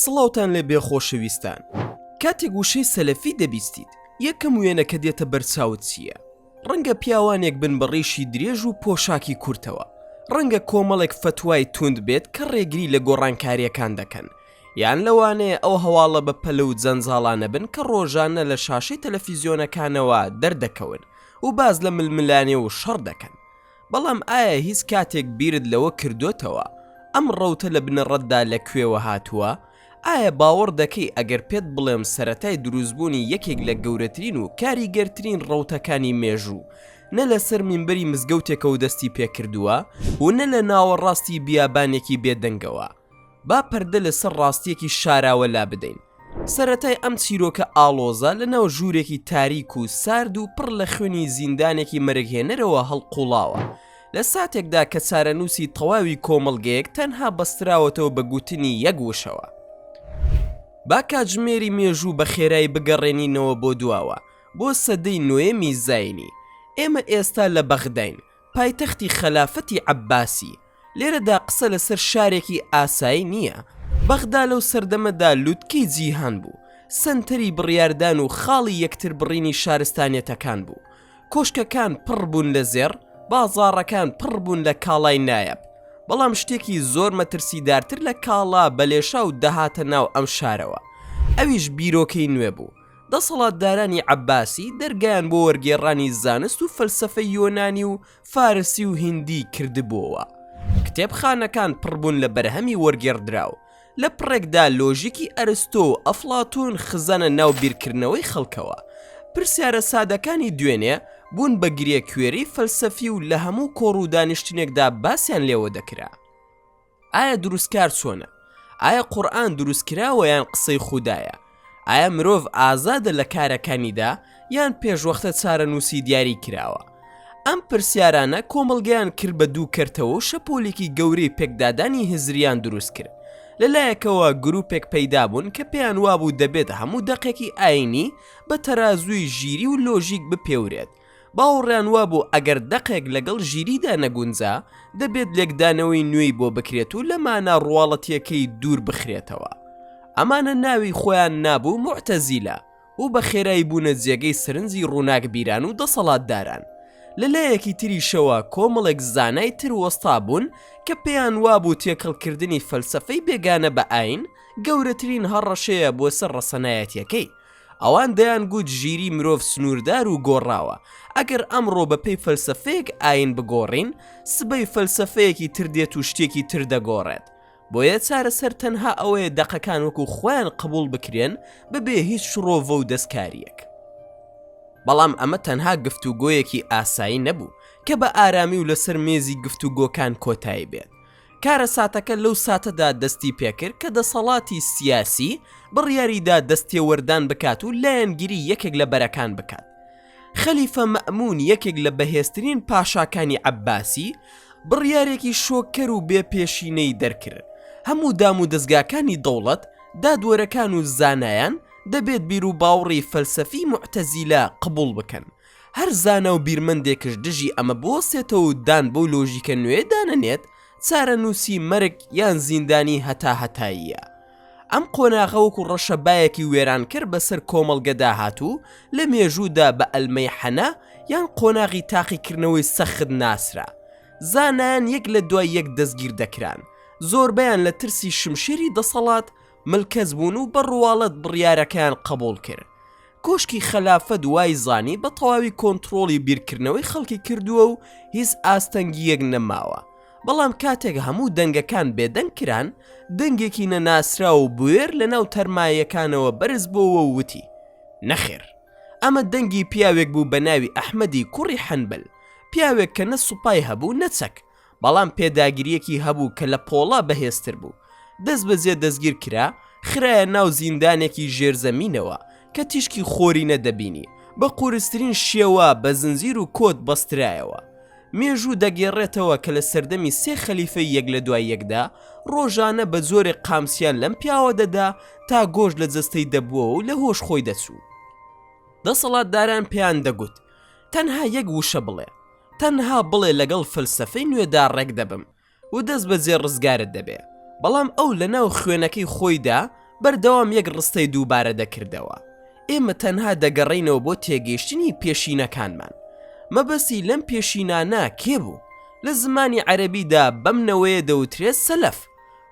سڵاوتان لێ بێ خۆشەویستان. کاتێک وشەی سەلەفی دەبیستیت یەکەم وێنە کە دێتە بەرچاوت چییە؟ ڕەنگە پیاوانێک بن بە ڕیشی درێژ و پۆشاکی کورتەوە، ڕەنگە کۆمەڵێک فەتوای توند بێت کە ڕێگری لە گۆڕانکارییەکان دەکەن، یان لەوانەیە ئەو هەواڵە بە پەلە و جەنجاڵانە بن کە ڕۆژانە لە شاشەی تەلەفیزیۆنەکانەوە دەردەکەون و باس لە ململانێ و شەڕ دەکەن. بەڵام ئایا هیچ کاتێک بیرت لەوە کردۆتەوە ئەم ڕەوتە لە بنەڕەتدا لە کوێوە هاتووە؟ ئایا باوەڕ دەکەی ئەگەر پێت بڵێم سەرەتای دروستبوونی یەکێک لە گەورەترین و کاریگەرترین ڕەوتەکانی مێژوو نە لەسەر مینبەری مزگەوتێکەوە دەستی پێکردووە و نە لە ناوەڕاستی بیابانێکی بێدەنگەوە؟ با پەردە لەسەر ڕاستییەکی شاراوە لابدەین. سەرەتای ئەم چیرۆکە ئاڵۆزە لەناو ژوورێکی تاریک و سارد و پڕ لە خوێنی زیندانێکی مەرگهێنەرەوە هەڵقوڵاوە، لە ساتێکدا کە چارەنووسی تەواوی کۆمەڵگەیەک تەنها بەستراوەتەوە بە گوتنی یەک وشەوە. با کاتژمێری مێژوو بە خێرایی بگەڕێنینەوە بۆ دواوە، بۆ سەدەی نۆیەمی زاینی. ئێمە ئێستا لە بەغداین، پایتەختی خەلافەتی عەباسی. لێرەدا قسە لەسەر شارێکی ئاسایی نییە، بەغدا لەو سەردەمەدا لوتکەی جیهان بوو، سەنتەری بڕیاردان و خاڵی یەکتربڕینی شارستانیەتەکان بوو، کۆشکەکان پڕ بوون لە زێڕ، بازاڕەکان پڕ بوون لە کاڵای نایاب، بەڵام شتێکی زۆر مەترسیدارتر لە کاڵا بە لێشاو دەهاتە ناو ئەم شارەوە، ئەویش بیرۆکەی نوێ بوو. دەسەڵاتدارانی عەباسی دەرگایان بۆ وەرگێڕانی زانست و فەلسەفەی یۆنانی و فارسی و هیندی کردبۆوە. کتێبخانەکان پڕ بوون لە بەرهەمی وەرگێڕدراو. لە پڕێکدا لۆژیکی ئەرستۆ و ئەفڵاتوون خزانە ناو بیرکردنەوەی خەڵکەوە. پرسیارە سادەکانی دوێنێ بوون بە گرێ کوێرەی فەلسەفی و لە هەموو کۆڕ و دانیشتنێکدا باسیان لێوە دەکرا. ئایا دروستکار چۆنە؟ ئایا قورئان دروستکراوە یان قسەی خودایە؟ ئایا مرۆڤ ئازادە لە کارەکانیدا یان پێشوەختە چارەنووسی دیاری کراوە؟ ئەم پرسیارانە کۆمەڵگەیان کرد بە دوو کەرتەوە و شەپۆلێکی گەورەی پێکدادانی هزریان دروست کرد. لە لایەکەوە گروپێک پەیدا بوون کە پێیان وابوو دەبێت هەموو دەقێکی ئایینی بە تەرازووی ژیری و لۆژیک بپێورێت، باوەڕیان وابوو ئەگەر دەقێک لەگەڵ ژیریدا نەگونجا، دەبێت لێکدانەوەی نوێی بۆ بکرێت و لە مانا ڕواڵەتییەکەی دوور بخرێتەوە. ئەمانە ناوی خۆیان نابوو موعتەزیلە و بە خێرایی بوونە جێگەی سەرنجی ڕووناکبیران و دەسەڵاتداران. لە لایەکی تریشەوە کۆمەڵێک زانای تر وەستا بوون کە پێیان وابوو تێکەڵکردنی فەلسەفەی بێگانە بە ئایین گەورەترین هەڕەشەیە بۆ سەر ڕەسەنایەتییەکەی. ئەوان دەیانگوت ژیری مرۆڤ سنووردار و گۆڕاوە، ئەگەر ئەمڕۆ بەپێی فەلسەفەیەک ئایین بگۆڕین، سبەی فەلسەفەیەکی تر دێت و شتێکی تر دەگۆڕێت. بۆیە چارەسەر تەنها ئەوەیە دەقەکان وەکو خۆیان قبوڵ بکرێن بەبێ هیچ شڕۆڤە و دەستکارییەک. بەڵام ئەمە تەنها گفتوگۆیەکی ئاسایی نەبوو کە بە ئارامی و لەسەر مێزی گفتوگۆکان کۆتایی بێت. کارەساتەکە لەو ساتەدا دەستی پێکرد کە دەسەڵاتی سیاسی بڕیاری دا دەستێوەردان بکات و لایەنگیری یەکێک لە بەرەکان بکات. خەلیفە مەئموون یەکێک لە بەهێزترین پاشاکانی عەباسی، بڕیارێکی شۆککەر و بێ پێشینەی دەرکرد، هەموو دامودەزگاکانی دەوڵەت، دادوەرەکان و زانایان دەبێت بیروباوڕی فەلسەفی موعتەزیلە قبوڵ بکەن. هەر زانا و بیرمەندێکش دژی ئەمە بوەستێتەوە و دان بەو لۆژیکە نوێیەدا نەنێت، چارەنووسی مەرگ یان زیندانی هەتاهەتاییە. ئەم قۆناغە وەکو ڕەشەبایەکی وێرانکەر بەسەر کۆمەڵگەدا هات و لە مێژوودا بە ئەلمەیحەنە یان قۆناغی تاقیکردنەوەی سەخت ناسرا. زانایان یەک لە دوای یەک دەستگیر دەکران، زۆربەیان لە ترسی شمشێری دەسەڵات ملکەچ بوون و بە ڕواڵەت بڕیارەکەیان قبوڵ کرد. کۆشکی خەلافەت وای زانی بە تەواوی کۆنتڕۆڵی بیرکردنەوەی خەڵکی کردووە و هیچ ئاستەنگییەک نەماوە، بەڵام کاتێک هەموو دەنگەکان بێدەنگ کران، دەنگێکی نەناسراو و بوێر لەناو تەرمایەکانەوە بەرز بۆوە و وتی، نەخێر. ئەمە دەنگی پیاوێک بوو بە ناوی ئەحمەدی کوڕی حەنبەل، پیاوێک کە نە سوپای هەبوو نە چەک، بەڵام پێداگرییەکی هەبوو کە لە پۆڵا بەهێزتر بوو. دەستبەجێ دەستگیر کرا، خرایە ناو زیندانێکی ژێرزەمینەوە کە تیشکی خۆری نەدەبینی، بە قورسترین شێوە بە زنجیر و کۆت بەسترایەوە. مێژوو دەگێڕێتەوە کە لە سەردەمی سێ خەلیفەی یەک لە دوای یەکدا، ڕۆژانە بە جۆرێک قامچیان لەم پیاوە دەدا تا گۆشت لە جەستەی دەبووەوە و لە هۆش خۆی دەچوو. دەسەڵاتداران پێیان دەگوت، تەنها یەک وشە بڵێ، تەنها بڵێ لەگەڵ فەلسەفەی نوێدا ڕێک دەبم و دەست بەجێ ڕزگارت دەبێ، بەڵام ئەو لەناو خوێنەکەی خۆیدا بەردەوام یەک ڕستەی دووبارە دەکردەوە، ئێمە تەنها دەگەڕێینەوە بۆ تێگەیشتنی پێشینەکانمان. مەبەستی لەم پێشینانە کێ بوو؟ لە زمانی عەرەبیدا بەم نەوەیە دەوترێت سەلەف.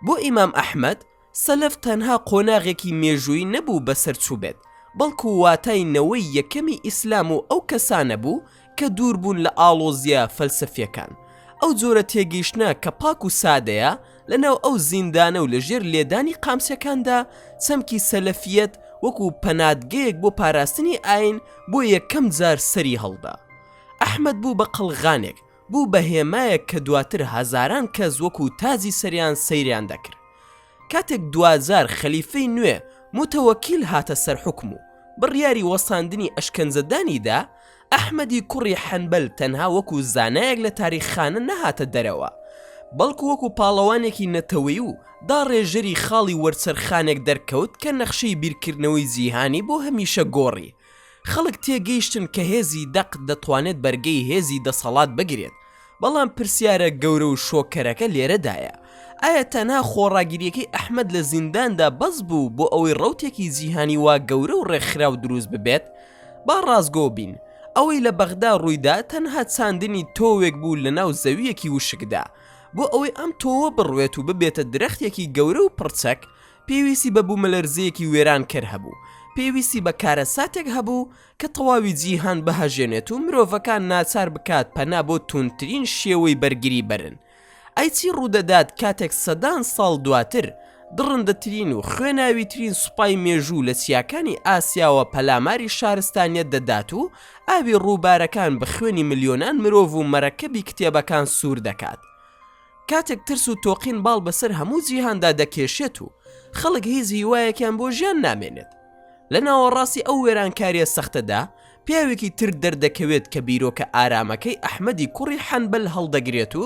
بۆ ئیمام ئەحمەد، سەلەف تەنها قۆناغێکی مێژوویی نەبوو بەسەر چووبێت، بەڵکو واتای نەوەی یەکەمی ئیسلام و ئەو کەسانە بوو کە دوور بوون لە ئاڵۆزییە فەلسەفییەکان. ئەو جۆرە تێگەیشتنە کە پاک و سادەیە، لەناو ئەو زیندانە و لەژێر لێدانی قامچیەکاندا، چەمکی سەلەفییەت وەکو پەنادگەیەک بۆ پاراستنی ئایین بۆ یەکەم جار سەری هەڵدا. ئەحمەد بوو بە قەڵغانێک، بوو بە هێمایەک کە دواتر هەزاران کەس وەکو تاجی سەریان سەیریان دەکرد. کاتێک دواجار خەلیفەی نوێ موتەوەکیل هاتە سەر حوکم و بڕیاری وەستاندنی ئەشکەنجەدانی دا، ئەحمەدی کوڕی حەنبەل تەنها وەکو زانایەک لە تاریخخانە نەهاتە دەرەوە، بەڵکو وەکو پاڵەوانێکی نەتەوەیی و داڕێژەری خاڵی وەرچەرخانێک دەرکەوت کە نەخشەی بیرکردنەوەی جیهانی بۆ هەمیشە گۆڕی. خەڵک تێگەیشتن کە هێزی دەق دەتوانێت بەرگەی هێزی دەسەڵات بگرێت، بەڵام پرسیارە گەورە و شۆککەرەکە لێرەدایە، ئایا تەنها خۆڕاگرییەکەی ئەحمەد لە زینداندا بەس بوو بۆ ئەوەی ڕەوتێکی جیهانی وا گەورە و ڕێکخراو دروست ببێت؟ با ڕاستگۆ بین، ئەوەی لە بەغدا ڕوویدا تەنها چاندنی تۆوێک بوو لەناو زەوییەکی وشکدا. بۆ ئەوەی ئەم تۆوە بڕوێت و ببێتە درەختێکی گەورە و پڕچەک، پێویستی بە بوومەلەرزەیەکی وێرانکەر هەبوو، پێویستی بە کارەساتێک هەبوو کە تەواوی جیهان بهەژێنێت و مرۆڤەکان ناچار بکات پەنا بۆ توندترین شێوەی بەرگری بەرن. ئەی چی ڕوودەدات کاتێک سەدان ساڵ دواتر دڕندەترین و خوێناویترین سوپای مێژوو لە چیاکانی ئاسیاوە پەلاماری شارستانیەت دەدات و ئاوی ڕووبارەکان بە خوێنی ملیۆنان مرۆڤ و مەرەکەبی کتێبەکان سوور دەکات؟ کاتێک ترس و تۆقین باڵ بەسەر هەموو جیهاندا دەکێشێت و خەڵک هیچ هیوایەکیان بۆ ژیان نامێنێت. لە ناوەڕاستی ئەو وێرانکارییە سەختەدا، پیاوێکی تر دەردەکەوێت کە بیرۆکە ئارامەکەی ئەحمەدی کوڕی حەنبەل هەڵدەگرێت و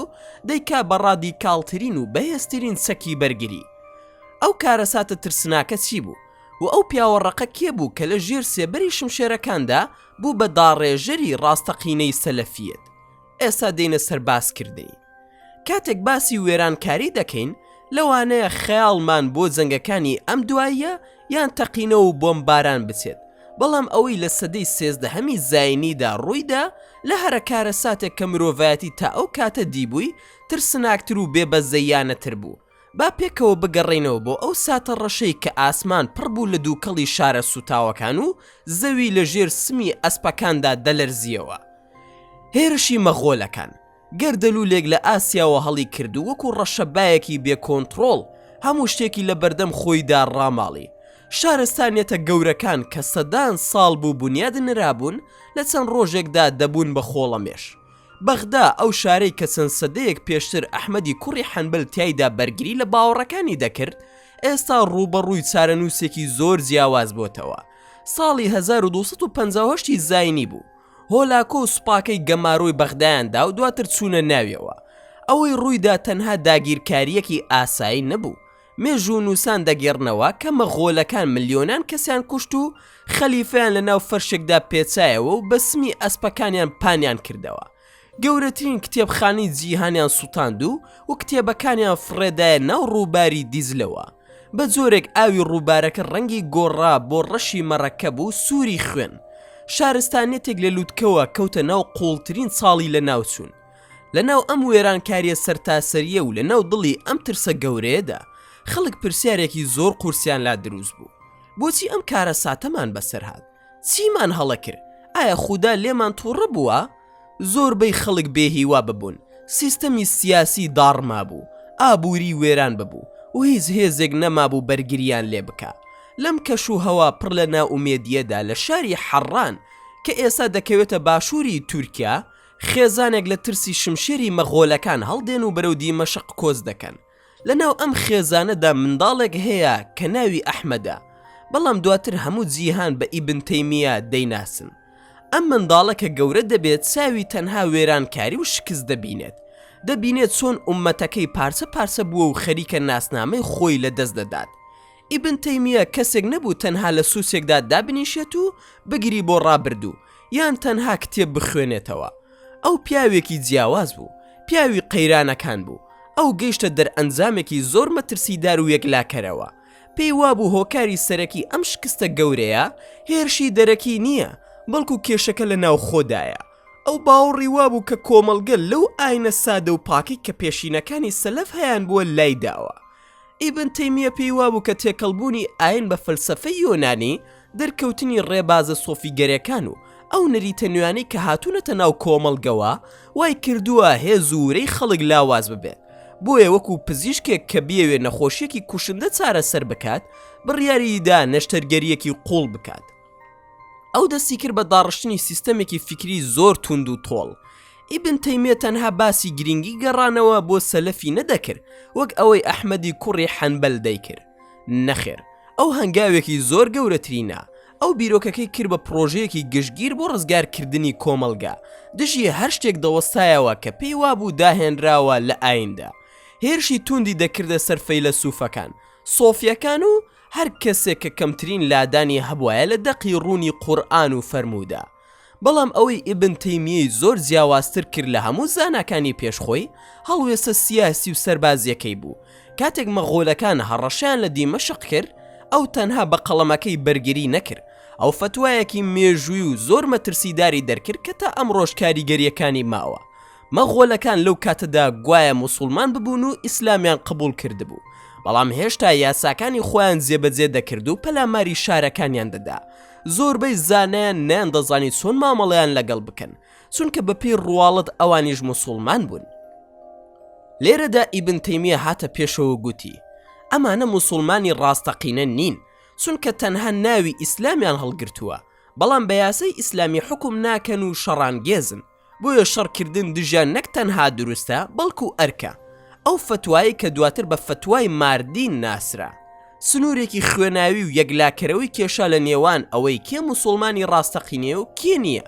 دەیکا بە ڕادیکاڵترین و بەهێزترین چەکی بەرگری. ئەو کارەساتە ترسناکە چی بوو؟ و ئەو پیاوە ڕەقە کێ بوو کە لە ژێر سێبەری شمشێرەکاندا بوو بە داڕێژەری ڕاستەقینەی سەلەفییەت؟ ئێستا دێینە سەر باسکردنی. کاتێک باسی وێرانکاری دەکەین، لەوانەیە خەیاڵمان بۆ جەنگەکانی ئەم دواییە یان تەقینەوە و بۆمباران بچێت، بەڵام ئەوەی لە سەدەی سێزدەهەمی زایینیدا ڕوویدا، لە هەرە کارەساتێک کە مرۆڤایەتی تا ئەو کاتە دیبووی، ترسناکتر و بێبەزەییانەتر بوو. با پێکەوە بگەڕێینەوە بۆ ئەو ساتە ڕەشەی کە ئاسمان پڕ بوو لە دووکەڵی شارە سووتاوەکان و زەوی لە ژێر سمی ئەسپەکاندا دەلەرزییەوە. هێرشی مەغۆلەکان، گەردەلوولێک لە ئاسیاوە هەڵیکرد و وەکو ڕەشەبایەکی بێ کۆنتڕۆڵ هەموو شتێکی لە بەردەم خۆیدا ڕاماڵی. شارستانیەتە گەورەکان کە سەدان ساڵ بوو بونیاد نرابوون، لە چەند ڕۆژێکدا دەبوون بە خۆڵەمێش. بەغدا، ئەو شارەی کە چەند سەدەیەک پێشتر ئەحمەدی کوڕی حەنبەل تیایدا بەرگری لە باوەڕەکانی دەکرد، ئێستا ڕووبەڕووی چارەنووسێکی زۆر جیاواز بۆتەوە. ساڵی 1258 ی زاینی بوو، هۆلاکۆ و سوپاکەی گەمارۆی بەغدایان دا و دواتر چوونە ناویەوە. ئەوەی ڕوویدا تەنها داگیرکارییەکی ئاسایی نەبوو. مێژوونووسان دەگێڕنەوە کە مەغۆلەکان ملیۆنان کەسیان کوشت و خەلیفەیان لەناو فەرشێکدا پێچایەوە و بە سمی ئەسپەکانیان پانیان کردەوە. گەورەترین کتێبخانەی جیهانیان سوتاند و و کتێبەکانیان فڕێدایە ناو ڕووباری دیجلەوە. بە جۆرێک ئاوی ڕووبارەکە ڕەنگی گۆڕا بۆ ڕەشی مەڕەکەب و سووری خوێن. شارستانیەتێک لە لوتکەوە کەوتە ناو قووڵترین چاڵی لەناوچوون. لەناو ئەم وێرانکارییە سەرتاسەرییە و لەناو دڵی ئەم ترسە گەورەیەدا، خەڵک پرسیارێکی زۆر قورسیان لا دروست بوو، بۆچی ئەم کارەساتەمان بەسەر هات؟ چیمان هەڵە کرد؟ ئایا خودا لێمان تووڕە بووە؟ زۆربەی خەڵک بێهیوا ببوون، سیستەمی سیاسی داڕمابوو، ئابووری وێران ببوو و هیچ هێزێک نەمابوو بەرگرییان لێ بکا. لەم کەشوهەوا پڕ لە نائومێدییەدا لە شاری حەڕان کە ئێستا دەکەوێتە باشووری تورکیا، خێزانێک لە ترسی شمشێری مەغۆلەکان هەڵدێن و بەرەو دیمەشق کۆچ دەکەن. لەناو ئەم خێزانەدا منداڵێک هەیە کە ناوی ئەحمەدە، بەڵام دواتر هەموو جیهان بە ئیبن تەیمیە دەیناسن. ئەم منداڵە کە گەورە دەبێت چاوی تەنها وێرانکاری و شکست دەبینێت. دەبینێت چۆن ئوممەتەکەی پارچە پارچە بووە و خەریکە ناسنامەی خۆی لەدەست دەدات. ئیبن تەیمیە کەسێک نەبوو تەنها لە سوچێکدا دابنیشێت و بگری بۆ ڕابردوو یان تەنها کتێب بخوێنێتەوە. ئەو پیاوێکی جیاواز بوو، پیاوی قەیرانەکان بوو. ئەو گەیشتە دەرئەنجامێکی زۆر مەترسیدار و یەکلاکەرەوە. پێی وابوو هۆکاری سەرەکی ئەم شکستە گەورەیە هێرشی دەرەکی نییە، بەڵکو کێشەکە لە ناوخۆدایە. ئەو باوەڕی وابوو کە کۆمەڵگە لەو ئاینە سادە و پاکەی کە پێشینەکانی سەلەف هەیانبووە لایداوە. ئیبن تەیمیە پێی وابوو کە تێکەڵبوونی ئاین بە فەلسەفەی یۆنانی، دەرکەوتنی ڕێبازە سۆفیگەرەکان و ئەو نەریتە نوێیانەی کە هاتوونەتە ناو کۆمەڵگەوە، وای کردووە هێز و ورەی خەڵک لاواز ببێت. بۆیە وەکو پزیشکێک کە بیەوێ نەخۆشییەکی کوشندە چارەسەر بکات، بڕیاری دا نەشتەرگەرییەکی قووڵ بکات. ئەو دەستی کرد بە داڕشتنی سیستەمێکی فیکری زۆر توند و تۆڵ. ئیبن تەیمیە تەنها باسی گرینگی گەڕانەوە بۆ سەلەفی نەدەکرد وەک ئەوەی ئەحمەدی کوڕی حەنبەل دەیکرد. نەخێر، ئەو هەنگاوێکی زۆر گەورەتری نا، ئەو بیرۆکەکەی کرد بە پڕۆژەیەکی گشتگیر بۆ ڕزگارکردنی کۆمەڵگە، دژی هەر شتێک دەوەستایەوە کە پێی وابوو داهێنراوە لە ئاییندا. هێرشی توندی دەکردە سەر فەیلەسوفەکان، سۆفیەکان و هەر کەسێک کە کەمترین لادانی هەبوایە لە دەقی ڕوونی قورئان و فەرموودە. بەڵام ئەوەی ئیبن تەیمیەی زۆر جیاوازتر کرد لە هەموو زاناکانی پێش خۆی، هەڵوێستە سیاسی و سەربازییەکەی بوو. کاتێک مەغۆلەکان هەڕەشەیان لە دیمەشق کرد، ئەو تەنها بە قەڵەمەکەی بەرگری نەکرد، ئەو فەتوایەکی مێژووی و زۆر مەترسیداری دەرکرد کە تا ئەمڕۆش کاریگەرییەکانی ماوە. مەغۆلەکان لەو کاتەدا گوایە موسوڵمان ببوون و ئیسلامیان قبوڵ کردبوو، بەڵام هێشتا یاساکانی خۆیان جێبەجێ دەکرد و پەلاماری شارەکانیان دەدا. زۆربەی زانایان نەیاندەزانی چۆن مامەڵەیان لەگەڵ بکەن، چونکە بەپێی ڕواڵەت ئەوانیش موسوڵمان بوون. لێرەدا ئیبن تەیمیە هاتە پێشەوە و گوتی، ئەمانە موسوڵمانی ڕاستەقینە نین، چونکە تەنها ناوی ئیسلامیان هەڵگرتووە، بەڵام بە یاسای ئیسلامی حوکم ناکەن و شەڕانگێزن. بۆیە شەڕکردن دژیان نەک تەنها دروستە بەڵکو ئەرکە، ئەو فەتوایەی کە دواتر بە فەتوای ماردین ناسرا، سنوورێکی خوێناوی و یەکلاکەرەوەی کێشا لە نێوان ئەوەی کێ موسوڵمانی ڕاستەقینەیە و کێ نییە.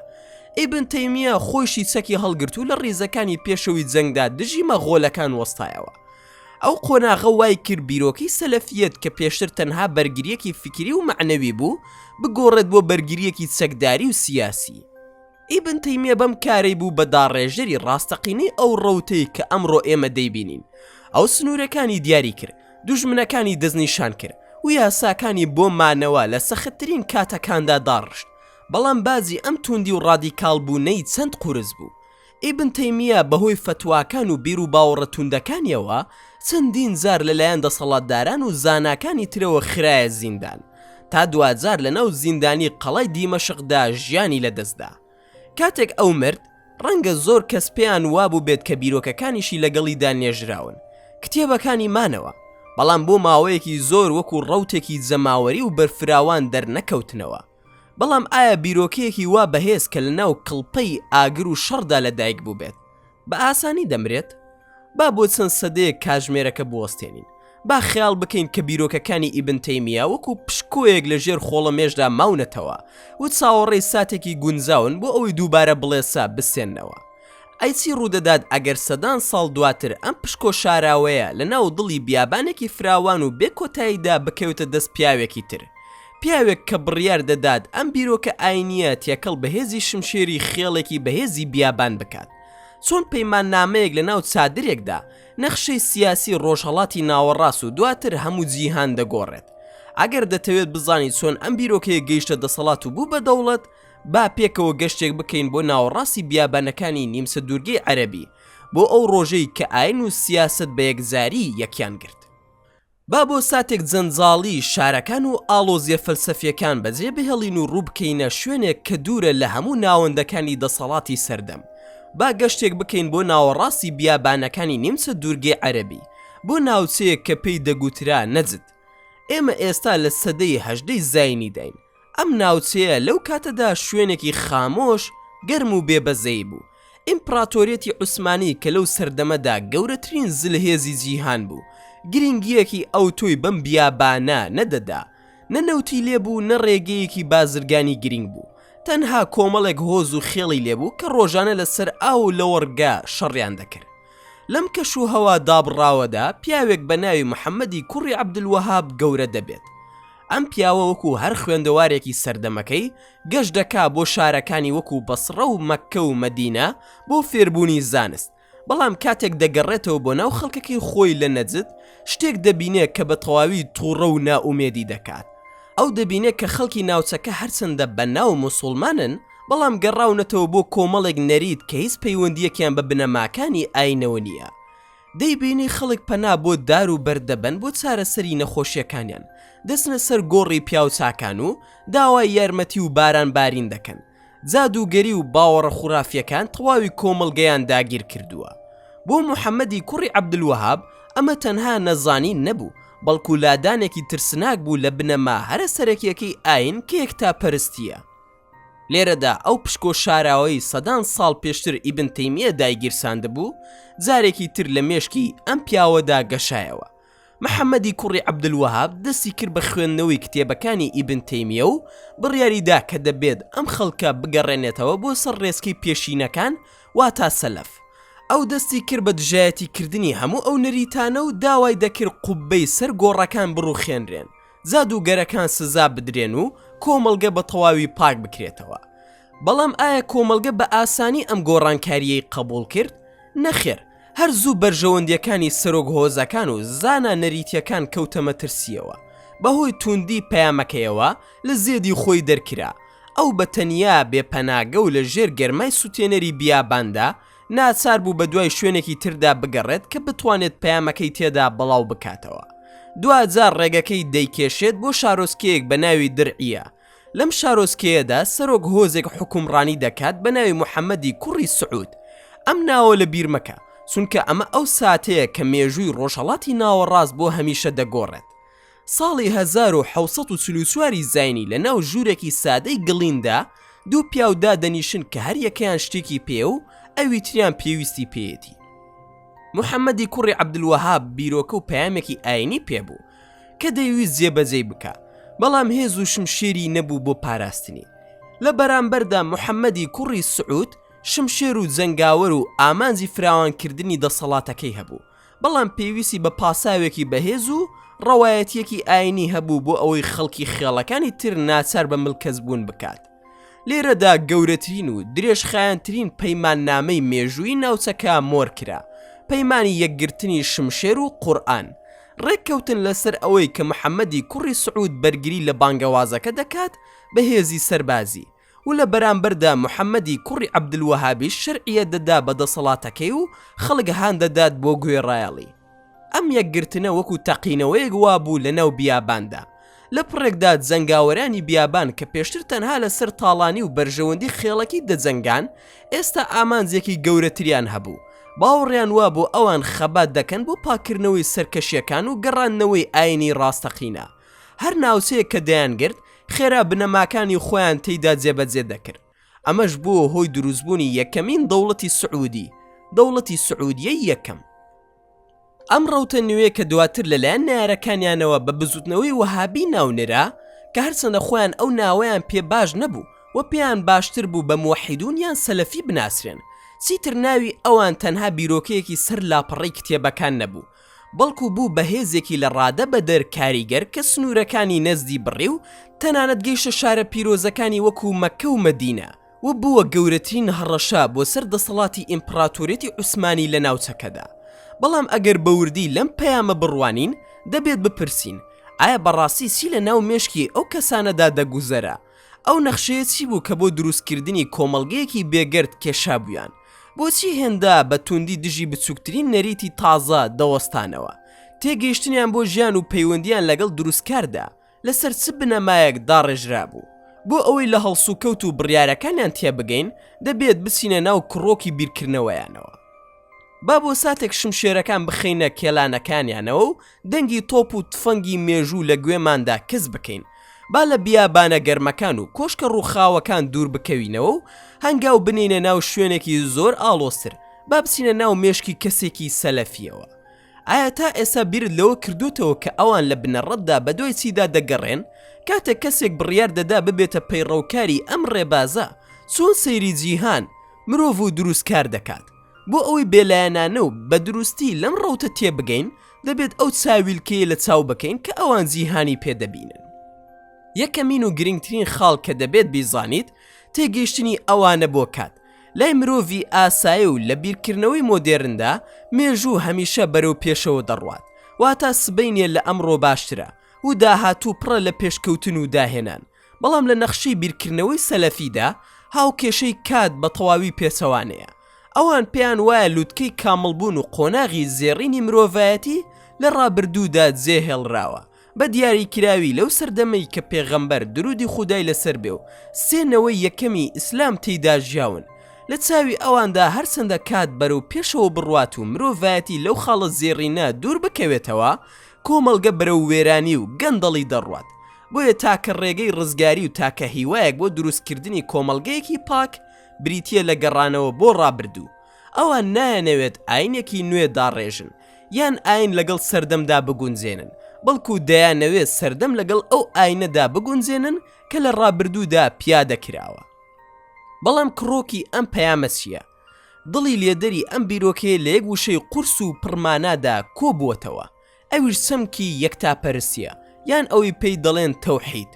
ئیبن تەیمیە خۆیشی چەکی هەڵگرت و لە ڕیزەکانی پێشەوەی جەنگدا دژی مەغۆلەکان وەستایەوە. ئەو قۆناغە وای کرد بیرۆکەی سەلەفیەت کە پێشتر تەنها بەرگرییەکی فیکری و مەعنەوی بوو، بگۆڕێت بۆ بەرگرییەکی چەکداری و سیاسی. ئیبن تەیمیە بەم کارەی بوو بە داڕێژەری ڕاستەقینەی ئەو ڕەوتەی کە ئەمڕۆ ئێمە دەیبینین. ئەو سنوورەکانی دیاری کرد، دوژمنەکانی دەستنیشان کرد و یاساکانی بۆ مانەوە لە سەختترین کاتەکاندا داڕشت. بەڵام باجی ئەم توندی و ڕادیکاڵبوونەی چەند قورس بوو. ئیبن تەیمیە بەهۆی فەتواکان و بیروباوەڕە توندەکانیەوە چەندین جار لەلایەن دەسەڵاتداران و زاناکانی ترەوە خرایە زیندان تا دواجار لەناو زیندانی قەڵای دیمەشقدا ژیانی لەدەستدا. کاتێک ئەو مرد، ڕەنگە زۆر کەس پێیان وابووبێت کە بیرۆکەکانیشی لەگەڵیدا نێژراون، کتێبەکانی مانەوە، بەڵام بۆ ماوەیەکی زۆر وەکو ڕەوتێکی جەماوەری و بەرفراوان دەرنەکەوتنەوە. بەڵام ئایا بیرۆکەیەکی وا بەهێز کە لەناو کڵپەی ئاگر و شەڕدا لەدایک بووبێت، بە ئاسانی دەمرێت؟ با بۆ چەند سەدەیەک کاتژمێرەکە بوەستێنین. با خەیاڵ بکەین کە بیرۆکەکانی ئیبن تەیمیە وەکو پشکۆیەک لە ژێر خۆڵەمێشدا ماونەتەوە و چاوەڕێی ساتێکی گونجاون بۆ ئەوەی دووبارە بڵێسە بسێننەوە. ئەی چی ڕوودەدات ئەگەر سەدان ساڵ دواتر ئەم پشکۆ شاراوەیە لە ناو دڵی بیابانێکی فراوان و بێ کۆتاییدا بکەوێتە دەست پیاوێکی تر؟ پیاوێک کە بڕیار دەدات ئەم بیرۆکە ئاینییە تێکەڵ بە هێزی شمشێری خێڵێکی بەهێزی بیابان بکات. چۆن پەیماننامەیەک لە ناو چادرێکدا نەخشەی سیاسی ڕۆژهەڵاتی ناوەڕاست و دواتر هەموو جیهان دەگۆڕێت؟ ئەگەر دەتەوێت بزانیت چۆن ئەم بیرۆکەیە گەیشتە دەسەڵات و بوو بە دەوڵەت، با پێکەوە گەشتێک بکەین بۆ ناوەڕاستی بیابانەکانی نیمچە دوورگەی عەرەبی، بۆ ئەو ڕۆژەی کە ئاین و سیاسەت بە یەکجاری یەکیان گرت. با بۆ ساتێک جەنجاڵی شارەکان و ئاڵۆزیە فەلسەفیەکان بەجێ بهێڵین و ڕوو بکەینە شوێنێک کە دوورە لە هەموو ناوەندەکانی دەسەڵاتی سەردەم. با گەشتێک بکەین بۆ ناوەڕاستی بیابانەکانی نیمچە دوورگەی عەرەبی، بۆ ناوچەیەک کە پێی دەگوترا نەجد. ئێمە ئێستا لە سەدەی هەژدەی زاینیداین. ئەم ناوچەیە لەو کاتەدا شوێنێکی خامۆش، گەرم و بێ بەزەیی بوو. ئیمپڕاتۆریەتی عوسمانی کە لەو سەردەمەدا گەورەترین زلهێزی جیهان بوو، گرینگییەکی ئەوتۆی بەم بیابانە نەدەدا. نە نەوتی لێ بوو، نە ڕێگەیەکی بازرگانی گرینگ بوو. تەنها کۆمەڵێک هۆز و خێڵی لێ بوو کە ڕۆژانە لەسەر ئاو و لەوەڕگا شەڕیان دەکرد. لەم کەش و هەوا دابڕاوەدا پیاوێک بە ناوی محەممەدی کوڕی عەبدولوەهاب گەورە دەبێت. ئەم پیاوە وەکو هەر خوێندەوارێکی سەردەمەکەی، گەشت دەکا بۆ شارەکانی وەکو بەسڕە و مەککە و مەدینە بۆ فێربوونی زانست. بەڵام کاتێک دەگەڕێتەوە بۆ ناو خەڵکەکەی خۆی لە نەجد، شتێک دەبینێ کە بە تەواوی توڕە و نائومێدی دەکات. ئەو دەبینێ کە خەڵکی ناوچەکە هەرچەندە بە ناو موسوڵمانن، بەڵام گەڕاونەتەوە بۆ کۆمەڵێک نەریت کە هیچ پەیوەندییەکیان بە بنەماکانی ئاینەوە نییە. دەیبینی خەڵک پەنا بۆ دار و بەرد دەبەن بۆ چارەسەری نەخۆشییەکانیان، دەچنە سەر گۆڕی پیاوچاکان و داوای یارمەتی و باران بارین دەکەن. جادووگەری و باوەڕە خورافییەکان تەواوی کۆمەڵگەیان داگیر کردووە. بۆ محەمەدی کوڕی عەبدولوەهاب ئەمە تەنها نەزانین نەبوو، بەڵکو لادانێکی ترسناک بوو لە بنەما هەرە سەرەکییەکەی ئایین کە یەکتاپەرستییە. لێرەدا ئەو پشکۆ شاراوەی سەدان ساڵ پێشتر ئیبن تەیمیە دایگیرساندبوو، جارێکی تر لە مێشکی ئەم پیاوەدا گەشایەوە. محەمەدی کوڕی عەبدولوەهاب دەستی کرد بە خوێندنەوەی کتێبەکانی ئیبن تەیمیە و بڕیاری دا کە دەبێت ئەم خەڵکە بگەڕێنێتەوە بۆ سەر ڕێچکەی پێشینەکان واتا سەلەف. ئەو دەستی کرد بە دژایەتی کردنی هەموو ئەو نەریتانە و داوای دەکرد قوببەی سەر گۆڕەکان بڕوخێنرێن، جادووگەرەکان سزا بدرێن و کۆمەڵگە بە تەواوی پاک بکرێتەوە. بەڵام ئایا کۆمەڵگە بە ئاسانی ئەم گۆڕانکارییەی قبوڵ کرد؟ نەخێر، هەر زوو بەرژەوەندییەکانی سەرۆک هۆزەکان و زانا نەریتییەکان کەوتە مەترسییەوە. بەهۆی تووندی پەیامەکەیەوە لە زێدی خۆی دەرکرا. ئەو بە تەنیا بێ پەناگە و لە ژێر گەرمای سوتێنەری بیاباندا، ناچار بوو بەدوای شوێنێکی تردا بگەڕێت کە بتوانێت پەیامەکەی تێدا بڵاو بکاتەوە. دواجار ڕێگەکەی دەیکێشێت بۆ شارۆچکەیەک بە ناوی درعیە. لەم شارۆچکەیەدا سەرۆک هۆزێک حوکمڕانی دەکات بە ناوی محەمەدی کوڕی سعود. ئەم ناوە لە بیر مەکە، چونکە ئەمە ئەو ساتەیە کە مێژووی ڕۆژهەڵاتی ناوەڕاست بۆ هەمیشە دەگۆڕێت. ساڵی 1744 ی زاینی لە ناو ژوورێکی سادەی گڵیندا دوو پیاو دادەنیشن کە هەر یەکەیان شتێکی پێیە و ئەوی تریان پێویستی پێیەتی. محەمەدی کوڕی عەبدولوەهاب بیرۆکە و پەیامێکی ئاینی پێبوو کە دەیویست جێبەجێی بکا، بەڵام هێز و شمشێری نەبوو بۆ پاراستنی. لە بەرامبەردا محەمەدی کوڕی سعود شمشێر و جەنگاوەر و ئامانجی فراوانکردنی دەسەڵاتەکەی هەبوو، بەڵام پێویستی بە پاساوێکی بەهێز و ڕەوایەتییەکی ئاینی هەبوو بۆ ئەوەی خەڵکی خێڵەکانی تر ناچار بە ملکەچبوون بکات. لێرەدا گەورەترین و درێژخایەنترین پەیماننامەی مێژوویی ناوچەکە مۆر کرا، پەیمانی یەکگرتنی شمشێر و قورئان. ڕێککەوتن لەسەر ئەوەی کە محەمەدی کوڕی سعود بەرگری لە بانگەوازەکە دەکات بە هێزی سەربازی و لە بەرامبەردا محەمەدی کوڕی عەبدولوەهابیش شەرعیەت دەدا بە دەسەڵاتەکەی و خەڵک هان دەدات بۆ گوێڕایەڵی. ئەم یەکگرتنە وەکو تەقینەوەیەک وابوو لەناو بیاباندا. لە پڕێکدا جەنگاوەرانی بیابان کە پێشتر تەنها لەسەر تاڵانی و بەرژەوەندی خێڵەکی دەجەنگان، ئێستا ئامانجێکی گەورەتریان هەبوو. باوەڕیان وابوو ئەوان خەبات دەکەن بۆ پاککردنەوەی سەرکەشیەکان و گەڕاندنەوەی ئاینی ڕاستەقینە. هەر ناوچەیەک کە دەیانگرت، خێرا بنەماکانی خۆیان تێیدا جێبەجێ دەکرد. ئەمەش بووە هۆی دروستبوونی یەکەمین دەوڵەتی سعودی، دەوڵەتی سعودیەی یەکەم. ئەم ڕەوتە نوێ کە دواتر لەلایەن نەیارەکانیانەوە بە بزوتنەوەی وەهابی ناونرا، کە هەرچەندە خۆیان ئەو ناوەیان پێ باش نەبوو و پێیان باشتر بوو بە موەحیدون یان سەلەفی بناسرێن، چیتر ناوی ئەوان تەنها بیرۆکەیەکی سەر لاپەڕەی کتێبەکان نەبوو، بەڵکو بوو بە هێزێکی لە ڕادە بەدەر کاریگەر کە سنوورەکانی نەجدی بڕی و تەنانەت گەیشتە شارە پیرۆزەکانی وەکو مەککە و مەدینە و بووە گەورەترین هەڕەشە بۆ سەر دەسەڵاتی ئیمپڕاتۆریەتی عوسمانی لە ناوچەکەدا. بەڵام ئەگەر بە وردی لەم پەیامە بڕوانین، دەبێت بپرسین، ئایا بەڕاستی چی لە ناو مێشکی ئەو کەسانەدا دەگوزەرا؟ ئەو نەخشەیە چی بوو کە بۆ دروستکردنی کۆمەڵگەیەکی بێگەرد کێشابوویان؟ بۆچی هێندە بە توندی دژی بچووکترین نەریتی تازە دەوەستانەوە؟ تێگەیشتنیان بۆ ژیان و پەیوەندییان لەگەڵ دروستکاردا لەسەر چ بنەمایەک داڕێژرابوو؟ بۆ ئەوەی لە هەڵسوکەوت و بڕیارەکانیان تێبگەین، دەبێت بچینە ناو کڕۆکی بیرکردنەوەیانەوە. با بۆ ساتێک شمشێرەکان بخەینە کێلانەکانیانەوە و دەنگی تۆپ و تفەنگی مێژوو لە گوێماندا کز بکەین. با لە بیابانە گەرمەکان و کۆشکە ڕووخاوەکان دوور بکەوینەوە و هەنگاو بنێینە ناو شوێنێکی زۆر ئاڵۆزتر، با بچینە ناو مێشکی کەسێکی سەلەفییەوە. ئایا تا ئێستا بیرت لەوە کردۆتەوە کە ئەوان لە بنەڕەتدا بەدوای چیدا دەگەڕێن؟ کاتێک کەسێک بڕیار دەدا ببێتە پەیڕەوکاری ئەم ڕێبازە، چۆن سەیری جیهان، مرۆڤ و دروستکار دەکات؟ بۆ ئەوەی بێلایەنانە و بە دروستی لەم ڕەوتە تێبگەین، دەبێت ئەو چاویلکەیە لە چاو بکەین کە ئەوان جیهانی پێ دەبینن. یەکەمین و گرنگترین خاڵ کە دەبێت بیزانیت، تێگەیشتنی ئەوانە بۆ کات. لای مرۆڤی ئاسایی و لە بیرکردنەوەی مۆدێرندا مێژوو هەمیشە بەرەو پێشەوە دەڕوات، واتا سبەینێ لە ئەمڕۆ باشترە و داهاتوو پڕە لە پێشکەوتن و داهێنان، بەڵام لە نەخشەی بیرکردنەوەی سەلەفیدا هاوکێشەی کات بە تەواوی پێچەوانەیە. ئەوان پێیان وایە لوتکەی کامڵبوون و قۆناغی زێڕینی مرۆڤایەتی لە ڕابردوودا جێهێڵراوە، بە دیاریکراوی لەو سەردەمەی کە پێغەمبەر درودی خودای لەسەر بێ و سێ نەوەی یەکەمی ئیسلام تێیدا ژیاون. لە چاوی ئەواندا هەرچەندە کات بەرەو پێشەوە بڕوات و مرۆڤایەتی لەو خاڵە زێڕینە دوور بکەوێتەوە، کۆمەڵگە بەرەو وێرانی و گەندەڵی دەڕوات. بۆیە تاکە ڕێگەی ڕزگاری و تاکە هیوایەک بۆ دروستکردنی کۆمەڵگەیەکی پاک بریتییە لە گەڕانەوە بۆ ڕابردوو. ئەوان نایانەوێت ئاینێکی نوێ داڕێژن یان ئاین لەگەڵ سەردەمدا بگونجێنن، بەڵکو دەیانەوێت سەردەم لەگەڵ ئەو ئاینەدا بگونجێنن کە لە ڕابردوودا پیادە کراوە. بەڵام کڕۆکی ئەم پەیامە چییە؟ دڵی لێدەری ئەم بیرۆکەیە لە یەک وشەی قورس و پڕمانادا کۆبووەتەوە، ئەویش چەمکی یەکتاپەرستییە، یان ئەوەی پێی دەڵێن تەوحید.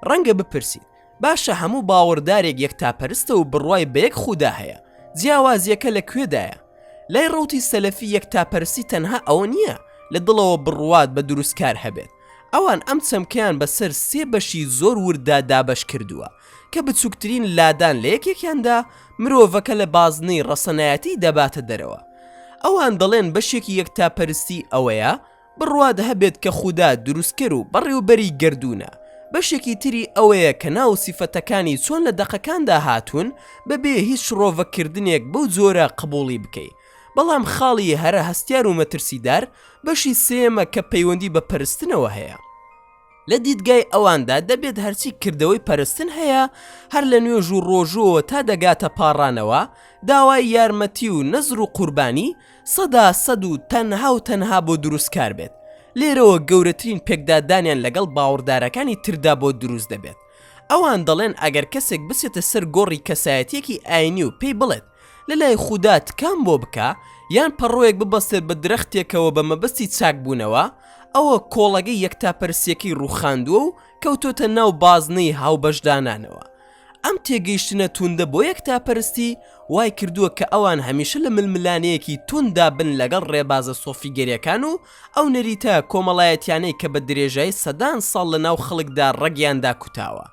ڕەنگە بپرسیت، باشە هەموو باوەڕدارێک یەکتاپەرستە و بڕوای بە یەک خودا هەیە، جیاوازییەکە لە کوێدایە؟ لای ڕەوتی سەلەفی یەکتاپەرستی تەنها ئەوە نییە لە دڵەوە بڕوات بە دروستکار هەبێت، ئەوان ئەم چەمکەیان بەسەر سێ بەشی زۆر ورددا دابەش کردووە کە بچووکترین لادان لە یەکێکیاندا مرۆڤەکە لە بازنەی ڕەسەنایەتی دەباتە دەرەوە. ئەوان دەڵێن بەشێکی یەکتاپەرستی ئەوەیە بڕوات هەبێت کە خودا دروستکەر و بەڕێوبەری گەردوونە، بەشێکی تری ئەوەیە کە ناو و سیفەتەکانی چۆن لە دەقەکاندا هاتوون بەبێ هیچ شڕۆڤەکردنێک بەو جۆرە قبوڵی بکەی. بەڵام خاڵی هەرە هەستیار و مەترسیدار بەشی سێیەمە کە پەیوەندی بە پەرستنەوە هەیە. لە دیدگای ئەواندا دەبێت هەرچی کردەوەی پەرستن هەیە هەر لە نوێژ و ڕۆژووەوە تا دەگاتە پاڕانەوە، داوای یارمەتی و نەزر و قوربانی، 100% و تەنها و تەنها بۆ دروستکار بێت. لێرەوە گەورەترین پێکدادانیان لەگەڵ باوەڕدارەکانی تردا بۆ دروست دەبێت. ئەوان دەڵێن ئەگەر کەسێک بچێتە سەر گۆڕی کەسایەتیەکی ئاینی و پێی بڵێت لەلای خودا تکام بۆ بکە یان پەڕۆیەک ببەستێت بە درەختێکەوە بە مەبەستی چاکبوونەوە، ئەوە کۆڵەگەی یەکتاپەرستیەکەی ڕووخاندووە و کەوتۆتە ناو بازنەی هاوبەشدانانەوە. ئەم تێگەیشتنە توندە بۆ یەکتاپەرستی وای کردووە کە ئەوان هەمیشە لە ململانێیەکی تونددا بن لەگەڵ ڕێبازە سۆفیگەریەکان و ئەو نەریتە کۆمەڵایەتیانەی کە بە درێژایی سەدان ساڵ لە ناو خەڵکدا ڕەگیان داکوتاوە.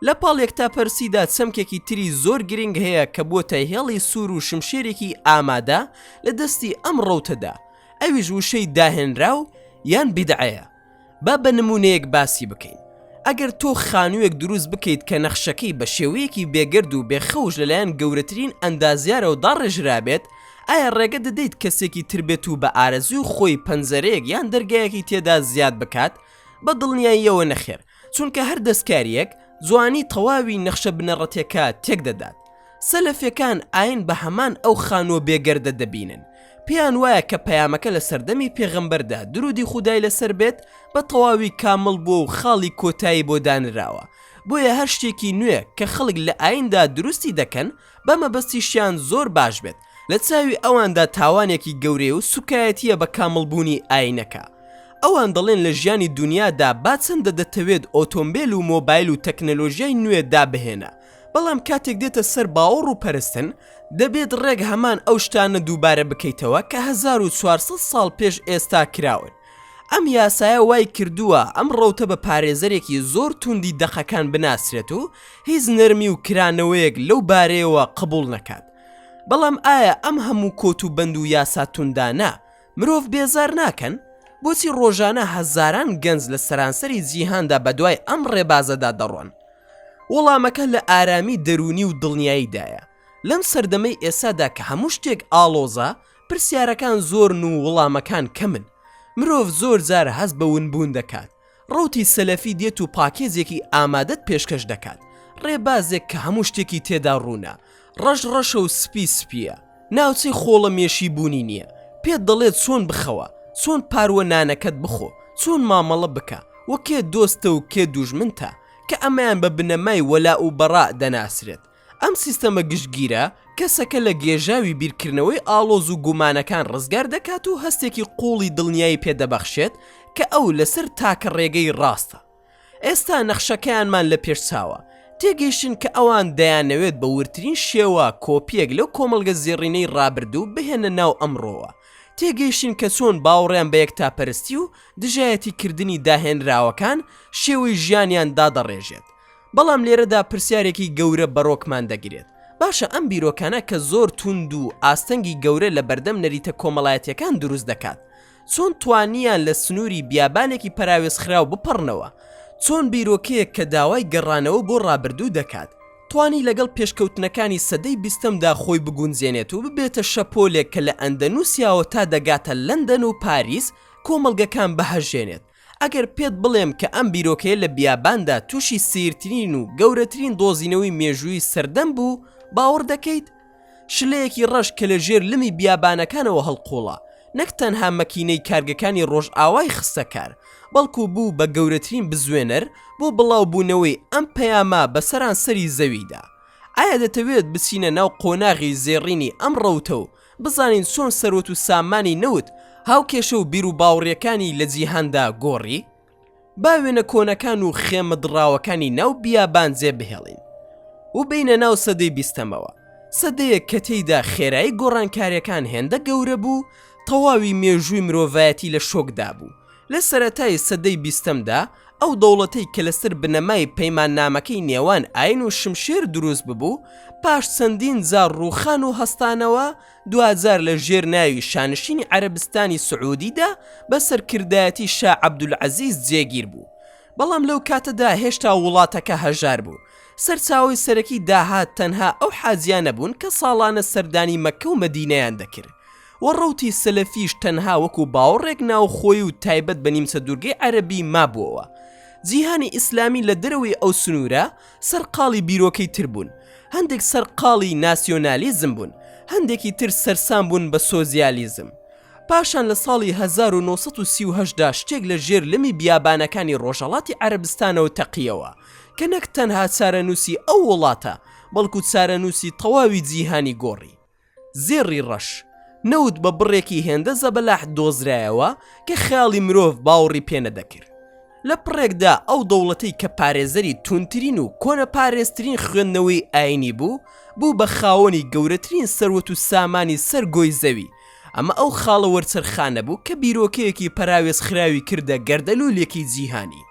لە پاڵ یەکتاپەرسیدا چەمکێکی تری زۆر گرنگ هەیە کە بووەتە هێڵی سوور و شمشێرێکی ئامادە لە دەستی ئەم ڕەوتەدا، ئەویش وشەی داهێنراو یان بیدعەیە. با بە نموونەیەک باسی بکەین. ئەگەر تۆ خانوویەک دروست بکەیت کە نەخشەکەی بە شێوەیەکی بێگەرد و بێ خەوش لەلایەن گەورەترین ئەندازیارەوە داڕێژرابێت، ئایا ڕێگە دەدەیت کەسێکی تر بێت و بە ئارەزووی خۆی پەنجەرەیەک یان دەرگایەکی تێدا زیاد بکات؟ بە دڵنیاییەوە نەخێر، چونکە هەر دەستکارییەک جوانی تەواوی نەخشە بنەڕەتیەکە تێکدەدات. سەلەفیەکان ئاین بە هەمان ئەو خانووە بێگەردە دەبینن. پێیان وایە کە پەیامەکە لە سەردەمی پێغەمبەردا، درودی خودای لەسەر بێت، بە تەواوی کامڵ بووە و خاڵی کۆتایی بۆ دانراوە. بۆیە هەر شتێکی نوێ کە خەڵک لە ئایندا دروستی دەکەن، بە مەبەستیشیان زۆر باش بێت، لە چاوی ئەواندا تاوانێکی گەورەیە و سوکایەتییە بە کامڵبوونی ئاینەکە. ئەوان دەڵێن لە ژیانی دونیادا با چەندە دەتەوێت ئۆتۆمبێل و مۆبایل و تەکنەلۆژیای نوێ دابهێنە، بەڵام کاتێک دێتە سەر باوەڕ و پەرستن، دەبێت ڕێک هەمان ئەو شتانە دووبارە بکەیتەوە کە 1400 ساڵ پێش ئێستا کراون. ئەم یاسایە وای کردووە ئەم ڕەوتە بە پارێزەرێکی زۆر توندی دەقەکان بناسرێت و هیچ نەرمی و کرانەوەیەک لەو بارەیەوە قبوڵ نەکات. بەڵام ئایا ئەم هەموو کۆت و بەند و یاسا توندانە مرۆڤ بێزار ناکەن؟ بۆچی ڕۆژانە هەزاران گەنج لە سەرانسەری جیهاندا بەدوای ئەم ڕێبازەدا دەڕۆن؟ وەڵامەکە لە ئارامی دەروونی و دڵنیاییدایە. لەم سەردەمەی ئێستادا کە هەموو شتێک ئاڵۆزە، پرسیارەکان زۆرن و وەڵامەکان کەمن. مرۆڤ زۆر جار هەست بە ونبوون دەکات. ڕەوتی سەلەفی دێت و پاکێجێکی ئامادەت پێشکەش دەکات، ڕێبازێک کە هەموو شتێکی تێدا ڕوونە، ڕەش ڕەشە و سپی سپییە، ناوچەی خۆڵەمێشی بوونی نییە، پێت دەڵێت چۆن بخەوە، چۆن پارووە نانەکەت بخۆ، چۆن مامەڵە بکە و کێ دۆستە و کێ دوژمنتە، کە ئەمەیان بە بنەمای وەلاء و بەڕاء دەناسرێت. ئەم سیستەمە گشتگیرە کەسەکە لە گێژاوی بیرکردنەوەی ئاڵۆز و گومانەکان ڕزگار دەکات و هەستێکی قووڵی دڵنیایی پێدەبەخشێت کە ئەو لەسەر تاکە ڕێگەی ڕاستە. ئێستا نەخشەکەیانمان لە پێش چاوە. تێگەیشتین کە ئەوان دەیانەوێت بە وردترین شێوە کۆپییەک لەو کۆمەڵگە زێڕینەی ڕابردوو بهێننە ناو ئەمڕۆوە. تێگەیشتین کە چۆن باوەڕیان بە یەکتاپەرستی و دژایەتیکردنی داهێنراوەکان شێوەی ژیانیان دادەڕێژێت. بەڵام لێرەدا پرسیارێکی گەورە بەرۆکمان دەگرێت، باشە ئەم بیرۆکانە کە زۆر توند و ئاستەنگی گەورە لە بەردەم نەریتە کۆمەڵایەتیەکان دروست دەکات، چۆن توانیان لە سنووری بیابانێکی پەراوێزخراو بپەڕنەوە؟ چۆن بیرۆکەیەک کە داوای گەڕانەوە بۆ ڕابردوو دەکات، توانی لەگەڵ پێشکەوتنەکانی سەدەی بیستەمدا خۆی بگونجێنێت و ببێتە شەپۆلێک کە لە ئەندەنوسیاوە تا دەگاتە لەندەن و پاریس کۆمەڵگەکان بهەژێنێت؟ ئەگەر پێت بڵێم کە ئەم بیرۆکەیە لە بیاباندا تووشی سەیرترین و گەورەترین دۆزینەوەی مێژوویی سەردەم بوو، باوەڕ دەکەیت؟ شلەیەکی ڕەش کە لە ژێر لمی بیابانەکانەوە هەڵقوڵا، نەک تەنها مەکینەی کارگەکانی ڕۆژئاوای خستە کار، بەڵکو بوو بە گەورەترین بزوێنەر بۆ بڵاوبوونەوەی ئەم پەیامە بە سەرانسەری زەویدا. ئایا دەتەوێت بچینە ناو قۆناغی زێڕینی ئەم ڕەوتە و بزانین چۆن سەروەت و سامانی نەوت هاوکێشە و بیروباوڕیەکانی لە جیهاندا گۆڕی؟ با وێنە کۆنەکان و خێمە دڕاوەکانی ناو بیابان جێ بهێڵین و بێینە ناو سەدەی بیستەمەوە، سەدەیەک کە تێیدا خێرایی گۆڕانکاریەکان هێندە گەورە بوو تەواوی مێژووی مرۆڤایەتی لە شۆکدا بوو. لە سەرەتای سەدەی بیستەمدا ئەو دەوڵەتەی کە لەسەر بنەمای پەیماننامەکەی نێوان ئاین و شمشێر دروست ببوو، پاش چەندین جار ڕووخان و هەستانەوە، دواجار لە ژێر ناوی شانشینی عەرەبستانی سعودیدا بە سەرکردایەتی شا عەبدولعەزیز جێگیر بوو. بەڵام لەو کاتەدا هێشتا وڵاتەکە هەژار بوو. سەرچاوەی سەرەکی داهات تەنها ئەو حاجیانە بوون کە ساڵانە سەردانی مەککە و مەدینەیان دەکرد. و ڕەوتی سەلەفیش تەنها وەکو باوەڕێک ناوخۆیی و تایبەت بە نیمچە دوورگەی عەرەبی مابووەوە. جیهانی ئیسلامی لە دەرەوەی ئەو سنوورە سەرقاڵی بیرۆکەی تر بوون، هەندێک سەرقاڵی ناسیۆنالیزم بوون، هەندێکی تر سەرسام بوون بە سۆزیالیزم. پاشان لە ساڵی 1938 دا شتێک لە ژێر لمی بیابانەکانی ڕۆژهەڵاتی عەرەبستانەوە تەقییەوە کە نەک تەنها چارەنووسی ئەو وڵاتە بەڵکو چارەنووسی تەواوی جیهانی گۆڕی. زێڕی ڕەش، نەوت بە بڕێکی هێندە زەبەلاح دۆزرایەوە کە خەیاڵی مرۆڤ باوڕی پێ نەدەکرد. لە پڕێکدا ئەو دەوڵەتەی کە پارێزەری توندترین و کۆنەپارێزترین خوێندنەوەی ئایینی بوو، بوو بە خاوەنی گەورەترین سەروەت و سامانی سەر گۆی زەوی. ئەمە ئەو خاڵە وەرچەرخانە بوو کە بیرۆکەیەکی پەراوێزخراوی کردە گەردەلوولێکی جیهانی.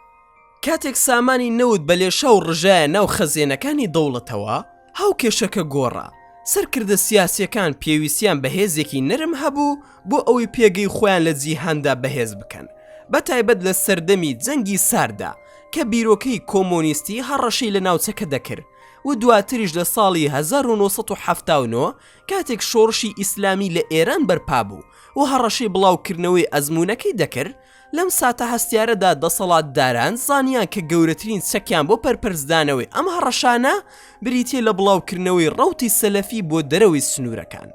کاتێک سامانی نەوت بە لێشاو ڕژایە ناو خەزێنەکانی دەوڵەتەوە، هاوکێشەکە گۆڕا، سەرکردە سیاسییەکان پێویستیان بە هێزێکی نەرم هەبوو بۆ ئەوەی پێگەی خۆیان لە جیهاندا بەهێز بکەن، بەتایبەت لە سەردەمی جەنگی سارددا کە بیرۆکەی کۆمۆنیستی هەڕەشەی لە ناوچەکە دەکرد و دواتریش لە ساڵی 1979 کاتێک شۆڕشی ئیسلامی لە ئێران بەرپا بوو و هەڕەشەی بڵاوکردنەوەی ئەزموونەکەی دەکرد، لەم ساتە هەستیارەدا دەسەڵاتداران زانیان کە گەورەترین چەکیان بۆ پەرپەرچدانەوەی ئەم هەڕەشانە بریتیە لە بڵاوکردنەوەی ڕەوتی سەلەفی بۆ دەرەوەی سنوورەکان.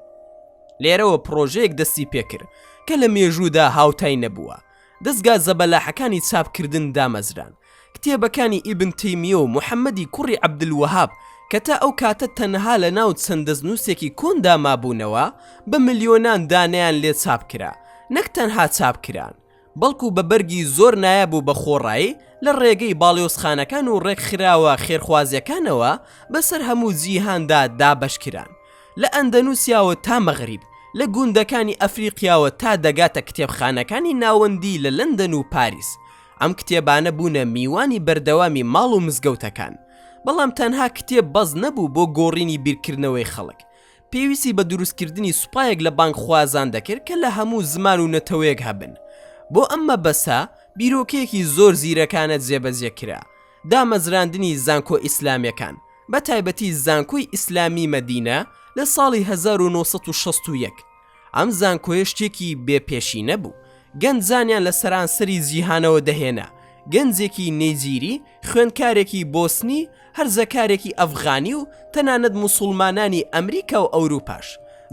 لێرەوە پڕۆژەیەک دەستی پێکرد کە لە مێژوودا هاوتای نەبووە، دەزگا زەبەلاحەکانی چاپکردن دامەزران، کتێبەکانی ئیبن تەیمیە و محەمەدی کوڕی عەبدولوەهاب کە تا ئەو کاتە تەنها لە ناو چەند دەستنووسێکی کۆندا مابوونەوە، بە ملیۆنان دانەیان لێ چاپ کرا. نەک تەنها چاپ کران، بەڵکو بە بەرگی زۆر نایاب و بە خۆڕایی لە ڕێگەی باڵیۆزخانەکان و ڕێکخراوە خێرخوازییەکانەوە بەسەر هەموو جیهاندا دابەش کران. لە ئەندەنوسیاوە تا مەغریب، لە گوندەکانی ئەفریقیاوە تا دەگاتە کتێبخانەکانی ناوەندی لە لەندەن و پاریس، ئەم کتێبانە بوونە میوانی بەردەوامی ماڵ و مزگەوتەکان. بەڵام تەنها کتێب بەس نەبوو بۆ گۆڕینی بیرکردنەوەی خەڵک. پێویستی بە دروستکردنی سوپایەک لە بانگخوازان دەکرد کە لە هەموو زمان و نەتەوەیەک هەبن. بۆ ئەم مەبەستە بیرۆکەیەکی زۆر زیرەکانە جێبەجێ کرا، دامەزراندنی زانکۆ ئیسلامیەکان، بە تایبەتی زانکۆی ئیسلامی مەدینە لە ساڵی 1961. ئەم زانکۆیە شتێکی بێ پێشینە بوو، گەنجانیان لە سەرانسەری جیهانەوە دەهێنا، گەنجێکی نەیجیری، خوێندکارێکی بۆسنی، هەرزەکارێکی ئەفغانی و تەنانەت موسوڵمانانی ئەمریکا و ئەوروپاش.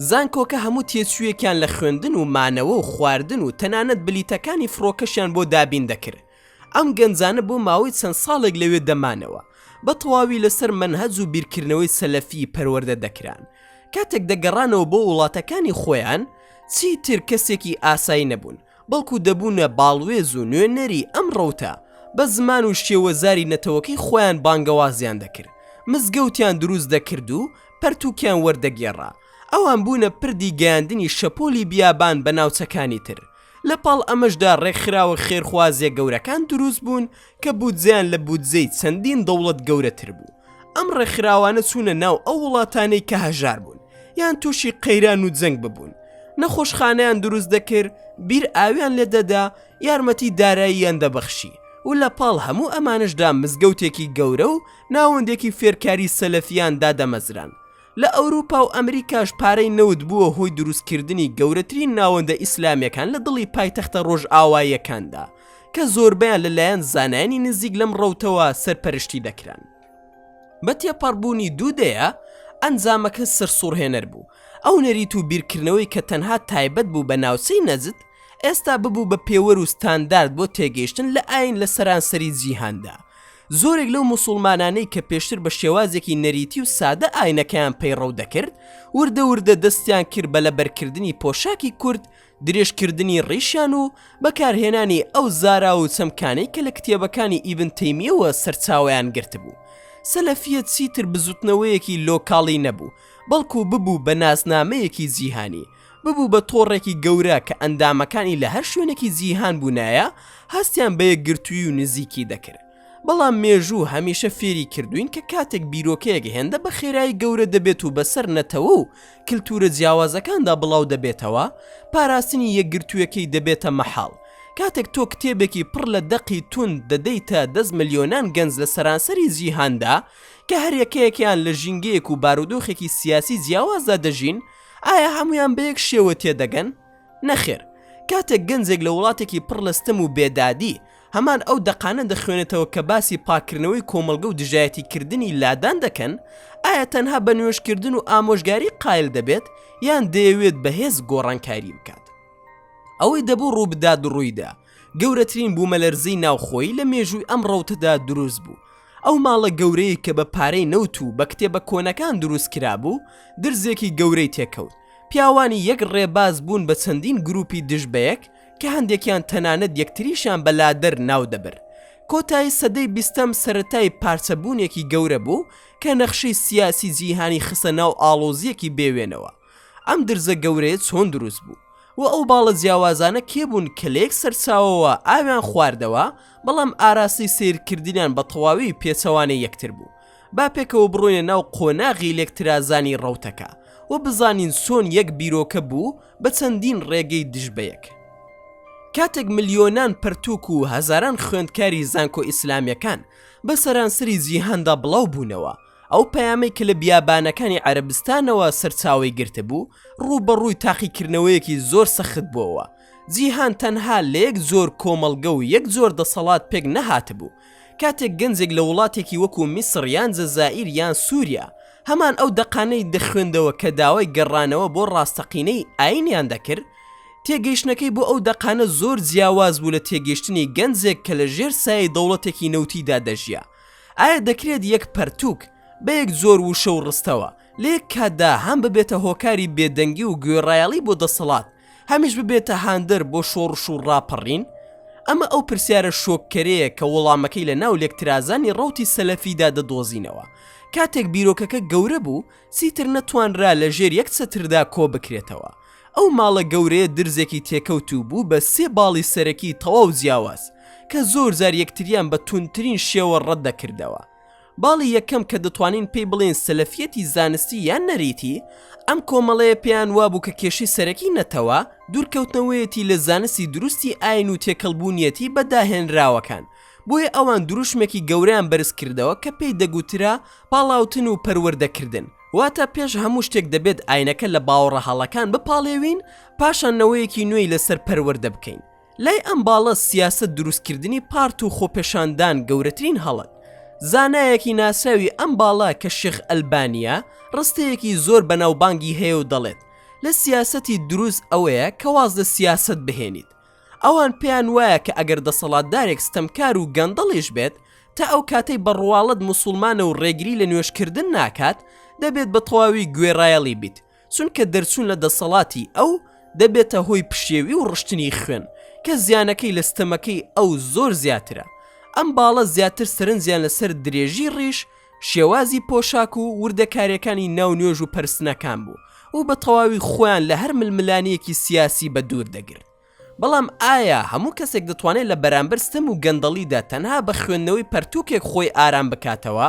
زانکۆکە هەموو تێچوویەکیان لە خوێندن و مانەوە و خواردن و تەنانەت بلیتەکانی فڕۆکەشیان بۆ دابین دەکرد. ئەم گەنجانە بۆ ماوەی چەند ساڵێک لەوێ دەمانەوە، بە تەواوی لەسەر مەنهەج و بیرکردنەوەی سەلەفی پەروەردە دەکران. کاتێک دەگەڕانەوە بۆ وڵاتەکانی خۆیان، چیتر کەسێکی ئاسایی نەبوون، بەڵکو دەبوونە باڵوێز و نوێنەری ئەم ڕەوتە، بە زمان و شێوەزاری نەتەوەکەی خۆیان بانگەوازیان دەکرد. مزگەوتیان دروست دەکرد و پەرتووکیان وەردەگێڕا. ئەوان بوونە پردی گەیاندنی شەپۆلی بیابان بە ناوچەکانی تر. لە پاڵ ئەمەشدا ڕێکخراوە خێرخوازیە گەورەکان دروست بوون کە بودجەیان لە بودجەی چەندین دەوڵەت گەورەتر بوو. ئەم ڕێکخراوانە چوونە ناو ئەو وڵاتانەی کە هەژار بوون یان تووشی قەیران و جەنگ ببوون. نەخۆشخانەیان دروست دەکرد، بیر ئاویان لێ دەدا، یارمەتی داراییان دەبەخشی و لە پاڵ هەموو ئەمانەشدا مزگەوتێکی گەورە و ناوەندێکی فێرکاری سەلەفیان دادەمەزراند. لە ئەوروپا و ئەمریکاش پارەی نەوت بووە هۆی دروستکردنی گەورەترین ناوەندە ئیسلامیەکان لە دڵی پایتەختە ڕۆژئاواییەکاندا کە زۆربەیان لە لایەن زانایانی نزیک لەم ڕەوتەوە سەرپەرشتی دەکران. بە تێپەڕبوونی دوو دەیە ئەنجامەکە سەرسوڕهێنەر بوو، ئەو نەریت و بیرکردنەوەی کە تەنها تایبەت بوو بە ناوچەی نەجد ئێستا ببوو بە پێوەر و ستاندارد بۆ تێگەیشتن لە ئایین لە سەرانسەری جیهاندا. زۆرێک لەو موسوڵمانانەی کە پێشتر بە شێوازێکی نەریتی و سادە ئاینەکەیان پەیڕەو دەکرد، وردە وردە دەستیان کرد بە لەبەرکردنی پۆشاکی کورت، درێژکردنی ڕیشیان و بەکارهێنانی ئەو زاراوە و چەمکانەی کە لە کتێبەکانی ئیبن تەیمیەوە سەرچاوەیان گرتبوو. سەلەفیەت چیتر بزوتنەوەیەکی لۆکاڵی نەبوو، بەڵکو ببوو بە ناسنامەیەکی جیهانی، ببوو بە تۆڕێکی گەورە کە ئەندامەکانی لە هەر شوێنێکی جیهان بوونایە هەستیان بە یەکگرتوویی و نزیکی دەکرد. بەڵام مێژوو هەمیشە فێری کردووین کە کاتێک بیرۆکەیەک هێندە بە خێرایی گەورە دەبێت و بەسەر نەتەوە و کلتورە جیاوازەکاندا بڵاو دەبێتەوە، پاراستنی یەکگرتوویەکەی دەبێتە مەحاڵ. کاتێک تۆ کتێبێکی پڕ لە دەقی توند دەدەیتە دەست ملیۆنان گەنج لە سەرانسەری جیهاندا کە هەریەکەیەکیان لە ژینگەیەک و بارودۆخێکی سیاسی جیاوازدا دەژین، ئایا هەموویان بە یەک شێوە تێدەگەن؟ نەخێر. کاتێک گەنجێک لە وڵاتێکی پڕ لە ستەم و بێدادی، هەمان ئەو دەقانە دەخوێنێتەوە کە باسی پاککردنەوەی کۆمەڵگە و دژایەتیکردنی لادان دەکەن، ئایا تەنها بە نوێژکردن و ئامۆژگاری قایل دەبێت یان دەیەوێت بە هێز گۆڕانکاری بکات؟ ئەوەی دەبوو ڕووبدات ڕوویدا، گەورەترین بوومەلەرزەی ناوخۆیی لە مێژووی ئەم ڕەوتەدا دروست بوو. ئەو ماڵە گەورەیەی کە بە پارەی نەوت و بە کتێبە کۆنەکان دروست کرابوو، درزێکی گەورەی تێکەوت. پیاوانی یەک ڕێباز بوون بە چەندین گروپی دژ بەیەک کە هەندێکیان تەنانەت یەکتریشیان بە لادەر ناو دەبرد. کۆتایی سەدەی بیستەم سەرەتای پارچەبوونێکی گەورە بوو کە نەخشەی سیاسی جیهانی خستە ناو ئاڵۆزییەکی بێ وێنەوە. ئەم درزە گەورەیە چۆن دروست بوو؟ و ئەو باڵە جیاوازانە کێ بوون کە لە یەک سەرچاوەوە ئاویان خواردەوە، بەڵام ئاراستەی سەیرکردنیان بە تەواوی پێچەوانەی یەکتر بوو؟ با پێکەوە بڕۆینە ناو قۆناغی لێکترازانی ڕەوتەکە و بزانین چۆن یەک بیرۆکە بوو بە چەندین ڕێگەی دژ بە یەک. کاتێک ملیۆنان پەرتووک و هەزاران خوێندکاری زانکۆ ئیسلامییەکان بە سەرانسەری جیهاندا بڵاو بوونەوە، ئەو پەیامەی کە لە بیابانەکانی عەرەبستانەوە سەرچاوەی گرتبوو، ڕووبەڕووی تاقیکردنەوەیەکی زۆر سەخت بۆوە. جیهان تەنها لە یەک جۆر کۆمەڵگە و یەک جۆر دەسەڵات پێک نەهاتبوو. کاتێک گەنجێک لە وڵاتێکی وەکو میسڕ یان جەزائیر یان سوریا هەمان ئەو دەقانەی دەخوێندەوە کە داوای گەڕانەوە بۆ ڕاستەقینەی ئایینیان دەکرد، تێگەیشتنەکەی بۆ ئەو دەقانە زۆر جیاواز بوو لە تێگەیشتنی گەنجێک کە لە ژێر سایەی دەوڵەتێکی نەوتیدا دەژیا. ئایا دەکرێت یەک پەرتووک، بە یەک جۆر وشە و ڕستەوە، لە یەک کاتدا هەم ببێتە هۆکاری بێدەنگی و گوێڕایەڵی بۆ دەسەڵات، هەمیش ببێتە هاندەر بۆ شۆڕش و ڕاپەڕین؟ ئەمە ئەو پرسیارە شۆککەرەیە کە وەڵامەکەی لە ناو لێکترازانی ڕەوتی سەلەفیدا دەدۆزینەوە. کاتێک بیرۆکەکە گەورە بوو، چیتر نەتوانرا لە ژێر یەک چەتردا کۆ بکرێتەوە. ئەو ماڵە گەورەیە درزێکی تێکەوت و بوو بە سێ باڵی سەرەکی تەواو جیاواز کە زۆر جار یەکتریان بە توندترین شێوە ڕەت دەکردەوە. باڵی یەکەم کە دەتوانین پێی بڵێین سەلەفیەتی زانستی یان نەریتی، ئەم کۆمەڵەیە پێیان وابوو کە کێشەی سەرەکی نەتەوە، دوورکەوتنەوەیەتی لە زانستی دروستی ئاین و تێکەڵبوونیەتی بە داهێنراوەکان، بۆیە ئەوان دروشمێکی گەورەیان بەرزکردەوە کە پێی دەگوترا پاڵاوتن و پەروەردەکردن، واتە پێش هەموو شتێک دەبێت ئاینەکە لە باوەڕە هەڵەکان بپاڵێوین، پاشان نەوەیەکی نوێی لەسەر پەروەردە بکەین. لای ئەم باڵە سیاسەت دروستکردنی پارت و خۆپێشاندان گەورەترین هەڵەن. زانایەکی ناسراوی ئەم باڵە کە شێخ ئەلبانییە، ڕستەیەکی زۆر بەناوبانگی هەیە و دەڵێت، لە سیاسەتی دروست ئەوەیە کە واز لە سیاسەت بهێنیت. ئەوان پێیان وایە کە ئەگەر دەسەڵاتدارێک ستەمکار و گەندەڵیش بێت، تا ئەو کاتەی بە ڕواڵەت موسوڵمانە و ڕێگری لە نوێژکردن ناکات، دەبێت بە تەواوی گوێڕایەڵی بیت، چونکە دەرچوون لە دەسەڵاتی ئەو دەبێتە هۆی پشێوی و ڕشتنی خوێن، کە زیانەکەی لە ستەمەکەی ئەو زۆر زیاترە. ئەم باڵە زیاتر سەرنجیان لەسەر درێژی ڕیش، شێوازی پۆشاک و وردەکاریەکانی ناو نوێژ و پەرستنەکان بوو و بە تەواوی خۆیان لە هەر ململانێیەکی سیاسی بە دوور دەگرت. بەڵام ئایا هەموو کەسێک دەتوانێت لە بەرامبەر ستەم و گەندەڵیدا تەنها بە خوێندنەوەی پەرتووکێک خۆی ئارام بکاتەوە؟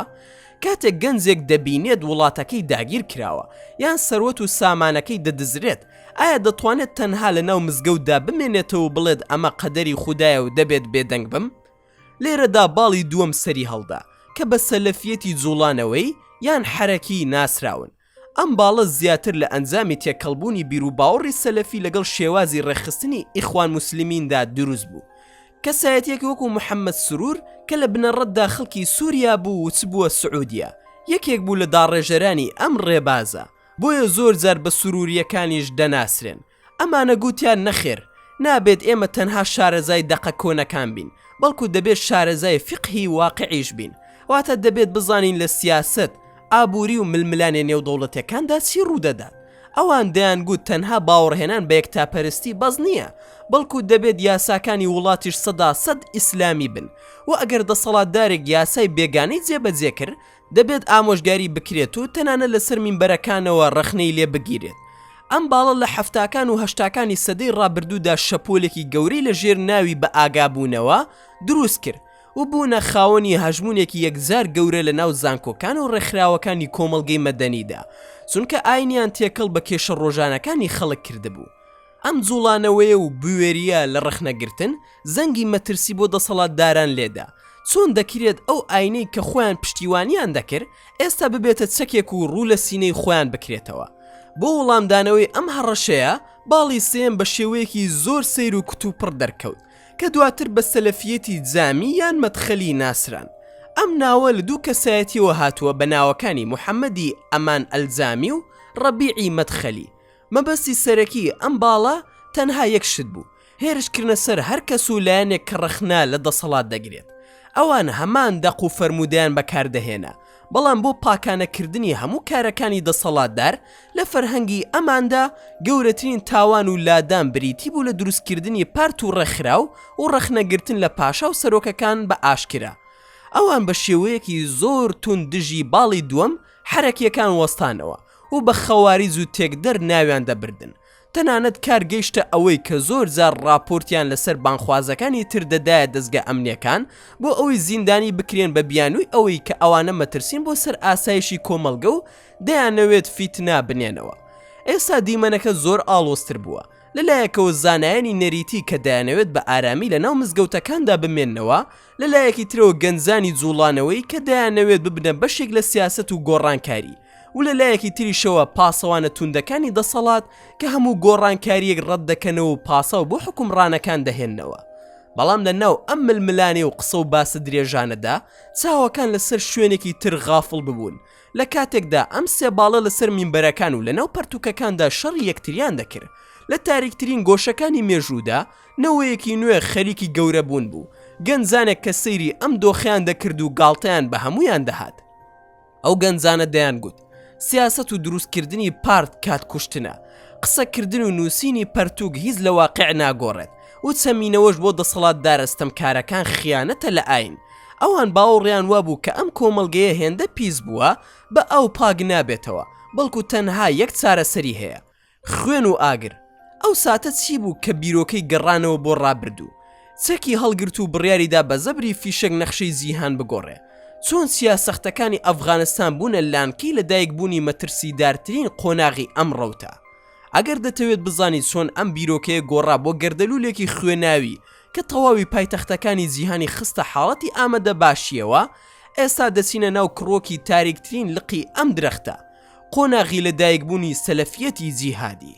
کاتێک گەنجێک دەبینێت وڵاتەکەی داگیر کراوە یان سەروەت و سامانەکەی دەدزرێت، ئایا دەتوانێت تەنها لە ناو مزگەوتدا بمێنێتەوە و بڵێت ئەمە قەدەری خودایە و دەبێت بێدەنگ بم؟ لێرەدا باڵی دووەم سەری هەڵدا کە بە سەلەفیەتی جوڵانەوەی یان حەرەکی ناسراون. ئەم باڵە زیاتر لە ئەنجامی تێکەڵبوونی بیروباوەڕی سەلەفی لەگەڵ شێوازی ڕێکخستنی ئیخوان موسلمیندا دروست بوو. کەسایەتییەک وەکو محەمەد سرور کە لە بنەڕەتدا خەڵکی سوریا بوو و چبووە سعودیە، یەکێک بوو لە داڕێژەرانی ئەم ڕێبازە، بۆیە زۆر جار بە سرورییەکانیش دەناسرێن. ئەمانە گوتیان نەخێر، نابێت ئێمە تەنها شارەزای دەقە کۆنەکان بین، بەڵکو دەبێت شارەزای فیقهی واقعیش بین، واتە دەبێت بزانین لە سیاسەت، ئابووری و ململانێ نێودەوڵەتیەکاندا چی ڕوودەدات. ئەوان دەیانگوت تەنها باوەڕهێنان بە یەکتاپەرستی بەس نییە، بەڵکو دەبێت یاساکانی وڵاتیش سەداسەد ئیسلامی بن و ئەگەر دەسەڵاتدارێک یاسای بێگانەی جێبەجێ کرد، دەبێت ئامۆژگاری بکرێت و تەنانەت لەسەر مینبەرەکانەوە ڕەخنەی لێ بگیرێت. ئەم باڵە لە حەفتاکان و هەشتاکانی سەدەی ڕابردوودا شەپۆلێکی گەورەی لە ژێر ناوی بەئاگابوونەوە دروست کرد و بوونە خاوەنی هەژموونێکی یەکجار گەورە لە ناو زانکۆکان و ڕێکخراوەکانی کۆمەڵگەی مەدەنیدا، چونکە ئاینیان تێکەڵ بە کێشە ڕۆژانەکانی خەڵک کردبوو. ئەم جوڵانەوەیە و بوێرییە لە ڕەخنەگرتن، زەنگی مەترسی بۆ دەسەڵاتداران لێدا، چۆن دەکرێت ئەو ئاینەی کە خۆیان پشتیوانیان دەکرد، ئێستا ببێتە چەکێک و ڕوو لە سینەی خۆیان بکرێتەوە؟ بۆ وەڵامدانەوەی ئەم هەڕەشەیە، باڵی سێیەم بە شێوەیەکی زۆر سەیر و کتوپڕ دەرکەوت، کە دواتر بە سەلەفییەتی جامی یان مەدخەلی ناسران. ئەم ناوە لە دوو کەسایەتییەوە هاتووە بە ناوەکانی محەمەدی ئەمان ئەلجامی و ڕەبیعی مەدخەلی، مەبەستی سەرەکی ئەم باڵە تەنها یەک شت بوو، هێرشکردنە سەر هەر کەس و لایەنێک کە ڕەخنە لە دەسەڵات دەگرێت. ئەوان هەمان دەق و فەرموودەیان بەکاردەهێنا، بەڵام بۆ پاکانەکردنی هەموو کارەکانی دەسەڵاتدار، لە فەرهەنگی ئەماندا گەورەترین تاوان و لادان بریتی بوو لە دروستکردنی پارت و ڕێکخراو و ڕەخنەگرتن لە پاشا و سەرۆکەکان بە ئاشکرا. ئەوان بە شێوەیەکی زۆر توند دژی باڵی دووەم، حەرەکییەکان وەستانەوە و بە خەواریج و تێکدەر ناویان دەبردن، تەنانەت کار گەیشتە ئەوەی کە زۆر جار ڕاپۆرتیان لەسەر بانگخوازەکانی تر دەدایە دەزگا ئەمنیەکان بۆ ئەوەی زیندانی بکرێن بە بیانووی ئەوەی کە ئەوانە مەترسین بۆ سەر ئاسایشی کۆمەڵگە و دەیانەوێت فیتنە بنێنەوە. ئێستا دیمەنەکە زۆر ئاڵۆزتر بووە، لە لایەکەوە زانایانی نەریتی کە دەیانەوێت بە ئارامی لەناو مزگەوتەکاندا بمێننەوە، لە لایەکی ترەوە گەنجانی جوڵانەوەی کە دەیانەوێت ببنە بەشێک لە سیاسەت و گۆڕانکاری و لە لایەکی تریشەوە پاسەوانە توندەکانی دەسەڵات کە هەموو گۆڕانکارییەک ڕەتدەکەنەوە و پاساو بۆ حوکمڕانەکان دەهێننەوە. بەڵام لە ناو ئەم ململانێ و قسە و باسە درێژانەدا چاوەکان لەسەر شوێنێکی تر غافڵ ببوون، لە کاتێکدا ئەم سێ باڵە لەسەر مینبەرەکان و لەناو پەرتوکەکاندا شەڕی یەکتریان دەکرد، لە تاریکترین گۆشەکانی مێژوودا نەوەیەکی نوێ خەریکی گەورەبوون بوو، گەنجانێک کە سەیری ئەم دۆخەیان دەکرد و گاڵتەیان بە هەموویان دەهات. ئەو گەنجانە دەیانگوت، سیاسەت و دروستکردنی پارت کات کوشتنە، قسەکردن و نووسینی پەرتوک هیچ لە واقیع ناگۆڕێت و چەمینەوەش بۆ دەسەڵاتدارە ستەمکارەکان خیانەتە لە ئایین. ئەوان باوەڕیان وابوو کە ئەم کۆمەڵگەیە هێندە پیس بووە بە ئاو پاک نابێتەوە، بەڵکو تەنها یەک چارەسەری هەیە، خوێن و ئاگر. ئەو ساتە چی بوو کە بیرۆکەی گەڕانەوە بۆ ڕابردوو چەکی هەڵگرت و بڕیاری دا بە زەبری فیشەک نەخشەی جیهان بگۆڕێ؟ چۆن چیا سەختەکانی ئەفغانستان بوونە لانکەی لەدایکبوونی مەترسیدارترین قۆناغی ئەم ڕەوتە؟ ئەگەر دەتەوێت بزانیت چۆن ئەم بیرۆکەیە گۆڕا بۆ گەردەلوولێکی خوێناوی کە تەواوی پایتەختەکانی جیهانی خستە حاڵەتی ئامادەباشییەوە، ئێستا دەچینە ناو کڕۆکی تاریکترین لقی ئەم درەختە، قۆناغی لەدایکبوونی سەلەفیەتی جیهادی.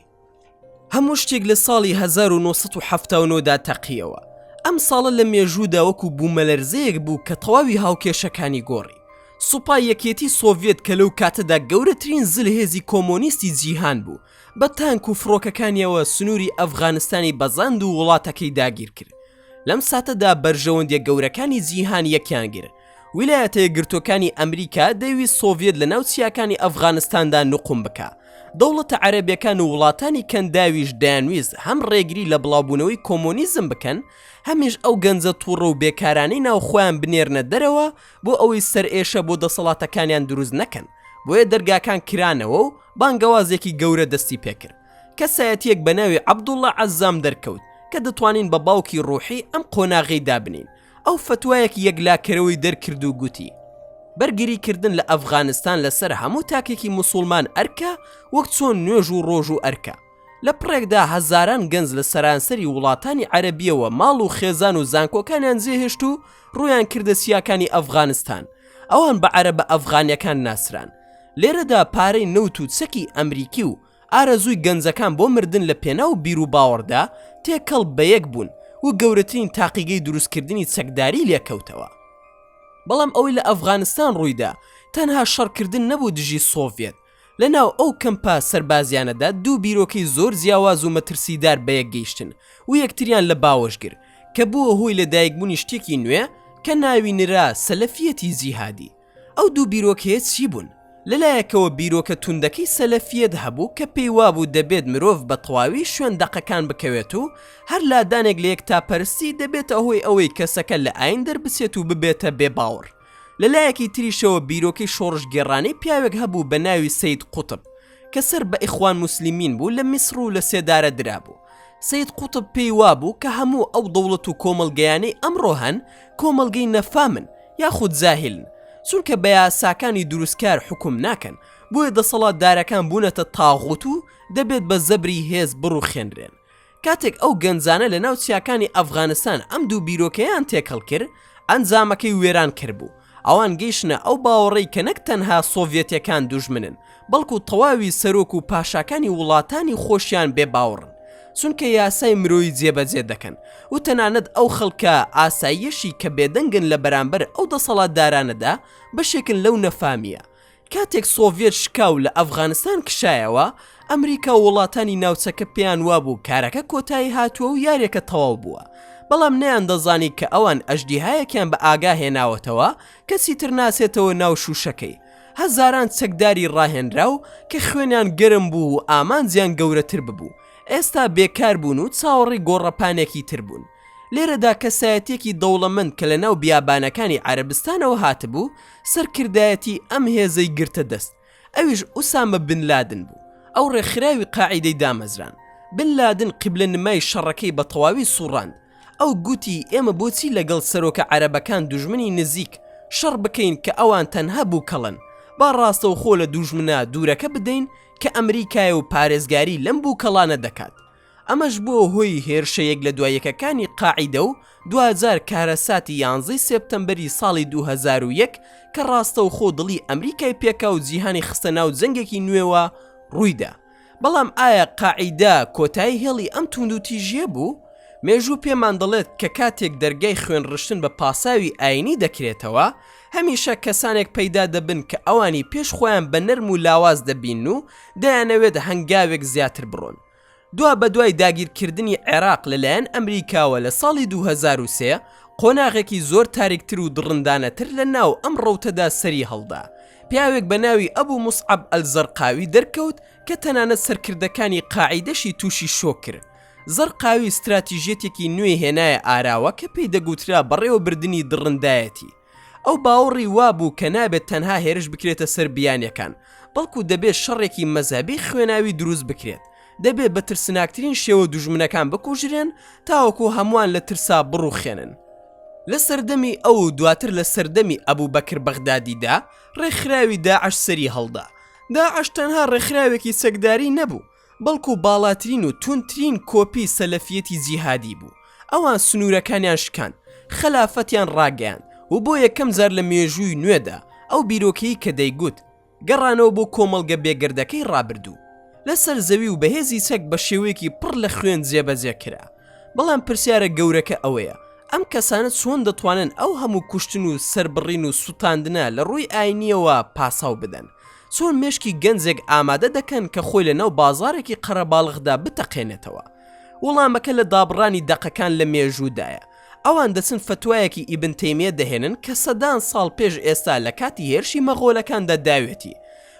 هەموو شتێک لە ساڵی 1979 دا تەقیەوە. ئەم ساڵە لە مێژوودا وەکو بوومەلەرزەیەک بوو کە تەواوی هاوکێشەکانی گۆڕی. سوپای یەکێتی سۆڤیەت کە لەو کاتەدا گەورەترین زلهێزی کۆمۆنیستی جیهان بوو، بە تانک و فڕۆکەکانیەوە سنووری ئەفغانستانی بەزاند و وڵاتەکەی داگیرکرد. لەم ساتەدا بەرژەوەندیە گەورەکانی جیهان یەکیان گرت. ویلایەتە یەکگرتووەکانی ئەمریکا دەیویست سۆڤیەت لە ناو چیاکانی ئەفغانستاندا نوقم بکا. دەوڵەتە عەرەبیەکان و وڵاتانی کەنداویش دەیانویست هەم ڕێگری لە بڵاوبوونەوەی کۆمۆنیزم بکەن، هەمیش ئەو گەنجە توڕە و بێکارانەی ناو خۆیان بنێرنە دەرەوە بۆ ئەوەی سەرئێشە بۆ دەسەڵاتەکانیان دروست نەکەن، بۆیە دەرگاکان کرانەوە و بانگەوازێکی گەورە دەستی پێکرد. کەسایەتیەک بە ناوی عەبدوڵا عەزام دەرکەوت کە دەتوانین بە باوکی ڕوحی ئەم قۆناغەی دابنین، ئەو فەتوایەکی یەکلاکەرەوەی دەرکرد و گوتی، بەرگری کردن لە ئەفغانستان لەسەر هەموو تاکێکی موسوڵمان ئەرکە وەک چۆن نوێژ و ڕۆژوو ئەرکە. لە پڕێکدا هەزاران گەنج لە سەرانسەری وڵاتانی عەرەبییەوە ماڵ و خێزان و زانکۆکانیان جێهێشت و ڕوویان کردە چیاکانی ئەفغانستان. ئەوان بە عەرەبە ئەفغانیەکان ناسران. لێرەدا پارەی نەوت و چەکی ئەمریکی و ئارەزووی گەنجەکان بۆ مردن لە پێناو بیروباوەڕدا تێکەڵ بەیەک بوون و گەورەترین تاقیگەی دروستکردنی چەکداری لێکەوتەوە. بەڵام ئەوەی لە ئەفغانستان ڕوویدا تەنها شەڕکردن نەبوو دژی سۆڤیەت، لەناو ئەو کەمپە سەربازیانەدا دوو بیرۆکەی زۆر جیاواز و مەترسیدار بەیەک گەیشتن و یەکتریان لە باوەش گرت کە بووە هۆی لەدایکبوونی شتێکی نوێ کە ناوی نرا سەلەفیەتی جیهادی. ئەو دوو بیرۆکەیە چی بوون؟ لەلایەکەوە بیرۆکە توندەکەی سەلەفیەت هەبوو کە پێی وابوو دەبێت مرۆڤ بە تەواوی شوێن دەقەکان بکەوێت و هەر لادانێک لە یەکتاپەرستی دەبێتە هۆی ئەوەی کەسەکە لە ئاین دەربچێت و ببێتە بێ باوەڕ. لەلایەکی تریشەوە بیرۆکەی شۆڕشگێڕانەی پیاوێک هەبوو بە ناوی سەید قوتب کە سەر بە ئیخوان موسلیمین بوو لە میسڕ و لە سێدارە درابوو. سەید قوتب پێی وابوو کە هەموو ئەو دەوڵەت و کۆمەڵگەیانەی ئەمڕۆ هەن کۆمەڵگەی نەفامن یاخود جاهیلن چونکە بە یاساکانی دروستکار حوکم ناکەن بۆیە دەسەڵاتدارەکان بوونەتە تاغوت و دەبێت بە زەبری هێز بڕوخێنرێن. کاتێک ئەو گەنجانە لە ناو چیاکانی ئەفغانستان ئەم دوو بیرۆکەیان تێکەڵ کرد، ئەنجامەکەی وێرانکەر بوو. ئەوان گەیشتنە ئەو باوەڕەی کە نەک تەنها سۆڤیەتەکان دوژمنن، بەڵکو تەواوی سەرۆک و پاشاکانی وڵاتانی خۆشیان بێ باوەڕن، چونکە یاسای مرۆیی جێبەجێ دەکەن و تەنانەت ئەو خەڵکە ئاساییەشی کە بێدەنگن لە بەرامبەر ئەو دەسەڵاتدارانەدا بەشێکن لەو نەفامییە. کاتێک سۆڤیەت شکا و لە ئەفغانستان کشایەوە، ئەمریکا و وڵاتانی ناوچەکە پێیان وابوو کارەکە کۆتایی هاتووە و یاریەکە تەواو بووە، بەڵام نەیاندەزانی کە ئەوان ئەژدیهایەکیان بە ئاگا هێناوەتەوە کە چیتر ناچێتەوە ناو شووشەکەی. هەزاران چەکداری ڕاهێنراو کە خوێنیان گەرم بوو و ئامانجیان گەورەتر ببوو، ئێستا بێکار بوون و چاوەڕێی گۆڕەپانێکی تر بوون. لێرەدا کەسایەتییەکی دەوڵەمەند کە لەناو بیابانەکانی عەرەبستانەوە هاتبوو، سەرکردایەتی ئەم هێزەی گرتە دەست، ئەویش ئوسامە بن لادن بوو، ئەو ڕێکخراوی قاعیدەی دامەزراند. بن لادن قیبلە نمای شەڕەکەی بە تەواوی سوڕاند. ئەو گوتی ئێمە بۆچی لەگەڵ سەرۆکە عەرەبەکان دوژمنی نزیک شەڕ بکەین کە ئەوان تەنها بووکەڵەن، با ڕاستەوخۆ لە دووژمنە دوورەکە بدەین کە ئەمریکایە و پارێزگاری لەم بووکەڵانە دەکات. ئەمەش بووە هۆی هێرشە یەک لە دوا یەکەکانی قاعیدە و دواجار کارەساتی یانزەی سێپتەمبەری ساڵی 2001 کە ڕاستەوخۆ دڵی ئەمریکای پێکا و جیهانی خستە ناو جەنگێکی نوێوە ڕوویدا. بەڵام ئایا قاعیدە کۆتایی هێڵی ئەم توندوتیژییە بوو؟ مێژوو پێمان دەڵێت کە کاتێک دەرگای خوێنڕشتن بە پاساوی ئایینی دەکرێتەوە، هەمیشە کەسانێک پەیدا دەبن کە ئەوانی پێش خۆیان بە نەرم و لاواز دەبینن و دەیانەوێت هەنگاوێک زیاتر بڕۆن. دوابەدوای داگیرکردنی عێراق لەلایەن ئەمریکاوە لە ساڵی 2003، قۆناغێکی زۆر تاریکتر و دڕندانەتر لە ناو ئەم ڕەوتەدا سەری هەڵدا. پیاوێک بە ناوی ئەبو موسعەب ئەلزەرقاوی دەرکەوت کە تەنانەت سەرکردەکانی قاعیدەشی تووشی شۆک کرد. زەرقاوی ستراتیژیەتێکی نوێی هێنایە ئاراوە کە پێی دەگوترا بەڕێوەبردنی دڕندایەتی. ئەو باوەڕی وابوو کە نابێت تەنها هێرش بکرێتە سەر بیانیەکان، بەڵکو دەبێت شەڕێکی مەزهەبی خوێناوی دروست بکرێت. دەبێت بە ترسناکترین شێوە دوژمنەکان بکوژرێن تاوەکو هەمووان لە ترسا بڕوخێنن. لە سەردەمی ئەو و دواتر لە سەردەمی ئەبوبەکر بەغدادیدا ڕێکخراوی داعش سەری هەڵدا. داعش تەنها ڕێکخراوێکی چەکداری نەبوو، بەڵکو باڵاترین و توندترین کۆپی سەلەفیەتی جیهادی بوو، ئەوان سنوورەکانیان شکاند، خەلافەتیان ڕاگەیاند و بۆ یەکەم جار لە مێژووی نوێدا ئەو بیرۆکەی کە دەیگوت گەڕانەوە بۆ کۆمەڵگە بێگەردەکەی ڕابردوو لەسەر زەوی و بەهێزی چەک بە شێوەیەکی پڕ لە خوێن جێبەجێ کرا. بەڵام پرسیارە گەورەکە ئەوەیە ئەم کەسانە چۆن دەتوانن ئەو هەموو کوشتن و سەربڕین و سوتاندنە لە ڕووی ئاینییەوە پاساو بدەن؟ چۆن مێشکی گەنجێک ئامادە دەکەن کە خۆی لە ناو بازاڕێکی قەرەباڵغدا بتەقێنێتەوە؟ وڵامەکە لە دابڕانی دەقەکان لە مێژوودایە. ئەوان دەچن فەتوایەکی ئیبن تەیمیە دەهێنن کە سەدان ساڵ پێش ئێستا لە کاتی هێرشی مەغۆلەکاندا داوێتی.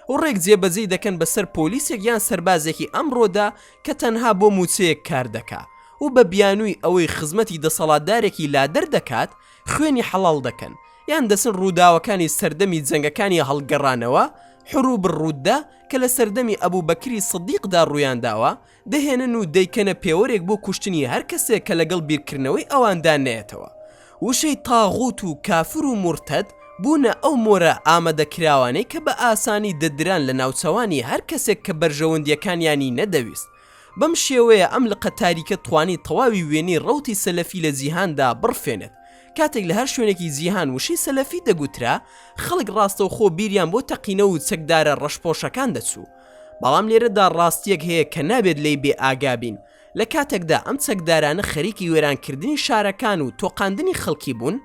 و ڕێک جێبەجێی دەکەن بەسەر پۆلیسێک یان سەربازێکی ئەمڕۆدا کە تەنها بۆ مووچەیەک کار دەکا و بە بیانووی ئەوەی خزمەتی دەسەڵاتدارێکی لادەر دەکات خوێنی حەڵاڵ دەکەن یان دەچن ڕووداوەکانی سەردەمی جەنگەکانی هەڵگەڕانەوە، حروب الردە، کە لە سەردەمی ئەبوبەکری سدیقدا ڕوویانداوە دەهێنن و دەیکەنە پێوەرێک بۆ کوشتنی هەر کەسێک کە لەگەڵ بیرکردنەوەی ئەواندا نەیەتەوە. وشەی تاغوت و کافر و مورتەد بوونە ئەو مۆرە ئامادەکراوانەی کە بە ئاسانی دەدران لە ناوچەوانی هەر کەسێک کە بەرژەوەندییەکانیانی نەدەویست. بەم شێوەیە ئەم لقە تاریکە توانی تەواوی وێنەی ڕەوتی سەلەفی لە جیهاندا بڕفێنێت. کاتێک لە هەر شوێنێکی جیهان وشەی سەلەفی دەگوترا، خەڵک ڕاستەوخۆ بیریان بۆ تەقینەوە و چەکدارە ڕەشپۆشەکان دەچوو. بەڵام لێرەدا ڕاستییەک هەیە کە نابێت لێی بێ ئاگا بین، لە کاتێکدا ئەم چەکدارانە خەریکی وێرانکردنی شارەکان و تۆقاندنی خەڵکی بوون،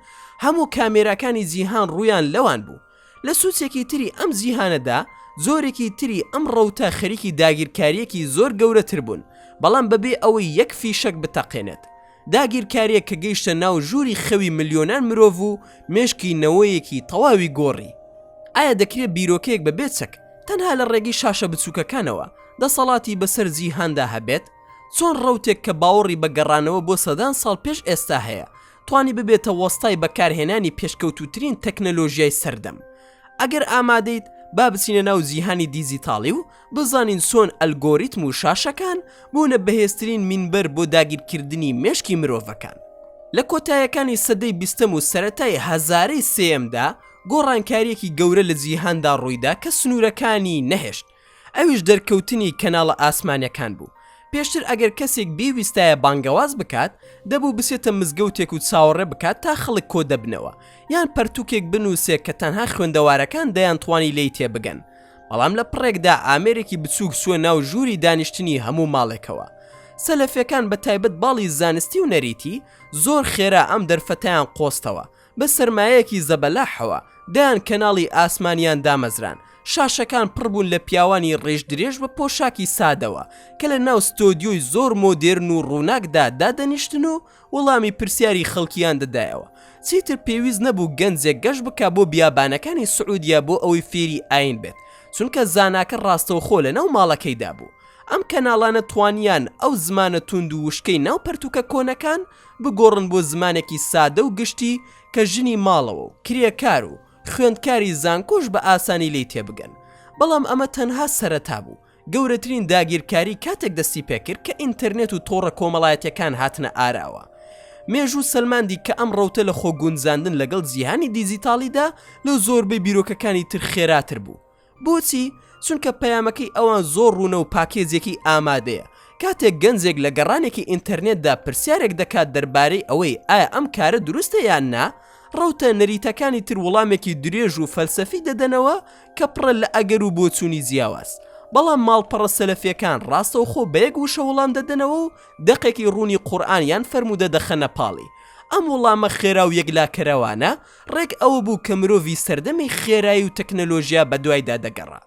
هەموو کامێراکانی جیهان ڕوویان لەوان بوو. لە سوچێکی تری ئەم جیهانەدا جۆرێکی تری ئەم ڕەوتە خەریکی داگیرکارییەکی زۆر گەورەتر بوون، بەڵام بەبێ ئەوەی یەک فیشەک بتەقێنێت. داگیرکارییەک کە گەیشتە ناو ژووری خەوی ملیۆنان مرۆڤ و مێشکی نەوەیەکی تەواوی گۆڕی. ئایا دەکرێت بیرۆکەیەک بەبێ چەک، تەنها لە ڕێگەی شاشە بچووکەکانەوە، دەسەڵاتی بەسەر جیهاندا هەبێت؟ چۆن ڕەوتێک کە باوەڕی بە گەڕانەوە بۆ سەدان ساڵ پێش ئێستا هەیە، توانی ببێتە وەستای بەکارهێنانی پێشکەوتووترین تەکنەلۆژیای سەردەم؟ ئەگەر ئامادەیت، با بچینە ناو جیهانی دیجیتاڵی و بزانین چۆن ئەلگۆریتم و شاشەکان بوونە بەهێزترین مینبەر بۆ داگیرکردنی مێشکی مرۆڤەکان. لە کۆتایەکانی سەدەی بیستەم و سەرەتای هەزارەی سێیەمدا گۆڕانکارییەکی گەورە لە جیهاندا ڕوویدا کە سنوورەکانی نەهێشت، ئەویش دەرکەوتنی کەناڵە ئاسمانیەکان بوو. پێشتر ئەگەر کەسێک بیویستایە بانگەواز بکات، دەبوو بچێتە مزگەوتێک و چاوەڕێ بکات تا خەڵک کۆدەبنەوە، یان پەرتوکێک بنووسێ کە تەنها خوێندەوارەکان دەیانتوانی لێی تێبگەن. بەڵام لە پڕێکدا ئامێرێکی بچووک چووە ناو ژووری دانیشتنی هەموو ماڵێکەوە. سەلەفیەکان بە تایبەت باڵی زانستی و نەریتی زۆر خێرا ئەم دەرفەتەیان قۆستەوە، بە سەرمایەیەکی زەبەلاحەوە دەیان کەناڵی ئاسمانیان دامەزران، شاشەکان پڕ بوون لە پیاوانی ڕیش درێژ بە پۆشاکی سادەوە کە لە ناو ستۆدیۆی زۆر مۆدێرن و ڕووناکدا دادەنیشتن و وەڵامی پرسیاری خەڵکیان دەدایەوە. چیتر پێویست نەبوو گەنجێک گەشت بکا بۆ بیابانەکانی سعودیە بۆ ئەوەی فێری ئاین بێت، چونکە زاناکە ڕاستەوخۆ لەناو ماڵەکەیدا بوو. ئەم کەناڵانە توانیان ئەو زمانە توند و وشکەی ناو پەرتوکە کۆنەکان بگۆڕن بۆ زمانێکی سادە و گشتی کە ژنی ماڵەوە و کرێکار و خوێندکاری زانکۆش بە ئاسانی لێی تێبگەن. بەڵام ئەمە تەنها سەرەتا بوو. گەورەترین داگیرکاری کاتێک دەستی پێکرد کە ئینتەرنێت و تۆڕە کۆمەڵایەتیەکان هاتنە ئاراوە. مێژوو سەلماندی کە ئەم ڕەوتە لە خۆگونجاندن لەگەڵ جیهانی دیجیتاڵیدا لە زۆربەی بیرۆکەکانی تر خێراتر بوو. بۆچی؟ چونکە پەیامەکەی ئەوان زۆر ڕوونە و پاکێجێکی ئامادەیە. کاتێک گەنجێک لە گەڕانێکی ئینتەرنێتدا پرسیارێک دەکات دەربارەی ئەوەی ئایا ئەم کارە دروستە یان نا، ڕەوتە نەریتەکانی تر وڵامێکی درێژ و فەلسەفی دەدەنەوە کە پڕە لە ئەگەر و بۆچوونی جیاواز. بەڵام ماڵپەڕە سەلەفیەکان ڕاستەوخۆ بە یەک وشە وڵام دەدەنەوە و دەقێکی ڕوونی قورئان یان فەرموودە دەخەنە پاڵی. ئەم وڵامە خێرا و یەکلاکەرەوانە ڕێک ئەوە بوو کە مرۆڤی سەردەمی خێرایی و تەکنەلۆژیا بەدوایدا دەگەڕا.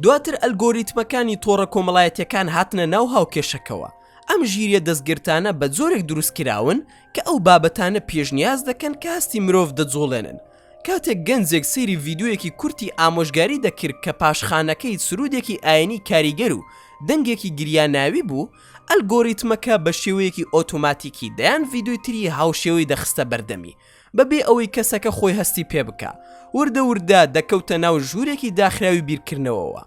دواتر ئەلگۆریتمەکانی تۆڕە کۆمەڵایەتیەکان هاتنە ناو هاوکێشەکەوە، ئەم ژیریە دەستگرتانە بە جۆرێک دروستکراون کە ئەو بابەتانە پێشنیاز دەکەن کە هەستی مرۆڤ دەجوڵێنن. کاتێک گەنجێک سەیری ڤیدیۆیەکی کورتی ئامۆژگاری دەکرد کە پاشخانەکەی سرودێکی ئاینی کاریگەر و دەنگێکی گریاناوی بوو، ئەلگۆریتمەکە بە شێوەیەکی ئۆتۆماتیکی دەیان ڤیدیۆی تری هاوشێوەی دەخستە بەردەمی بەبێ ئەوەی کەسەکە خۆی هەستی پێ بکا وردە وردە دەکەوتە ناو ژوورێکی داخراوی بیرکردنەوەوە.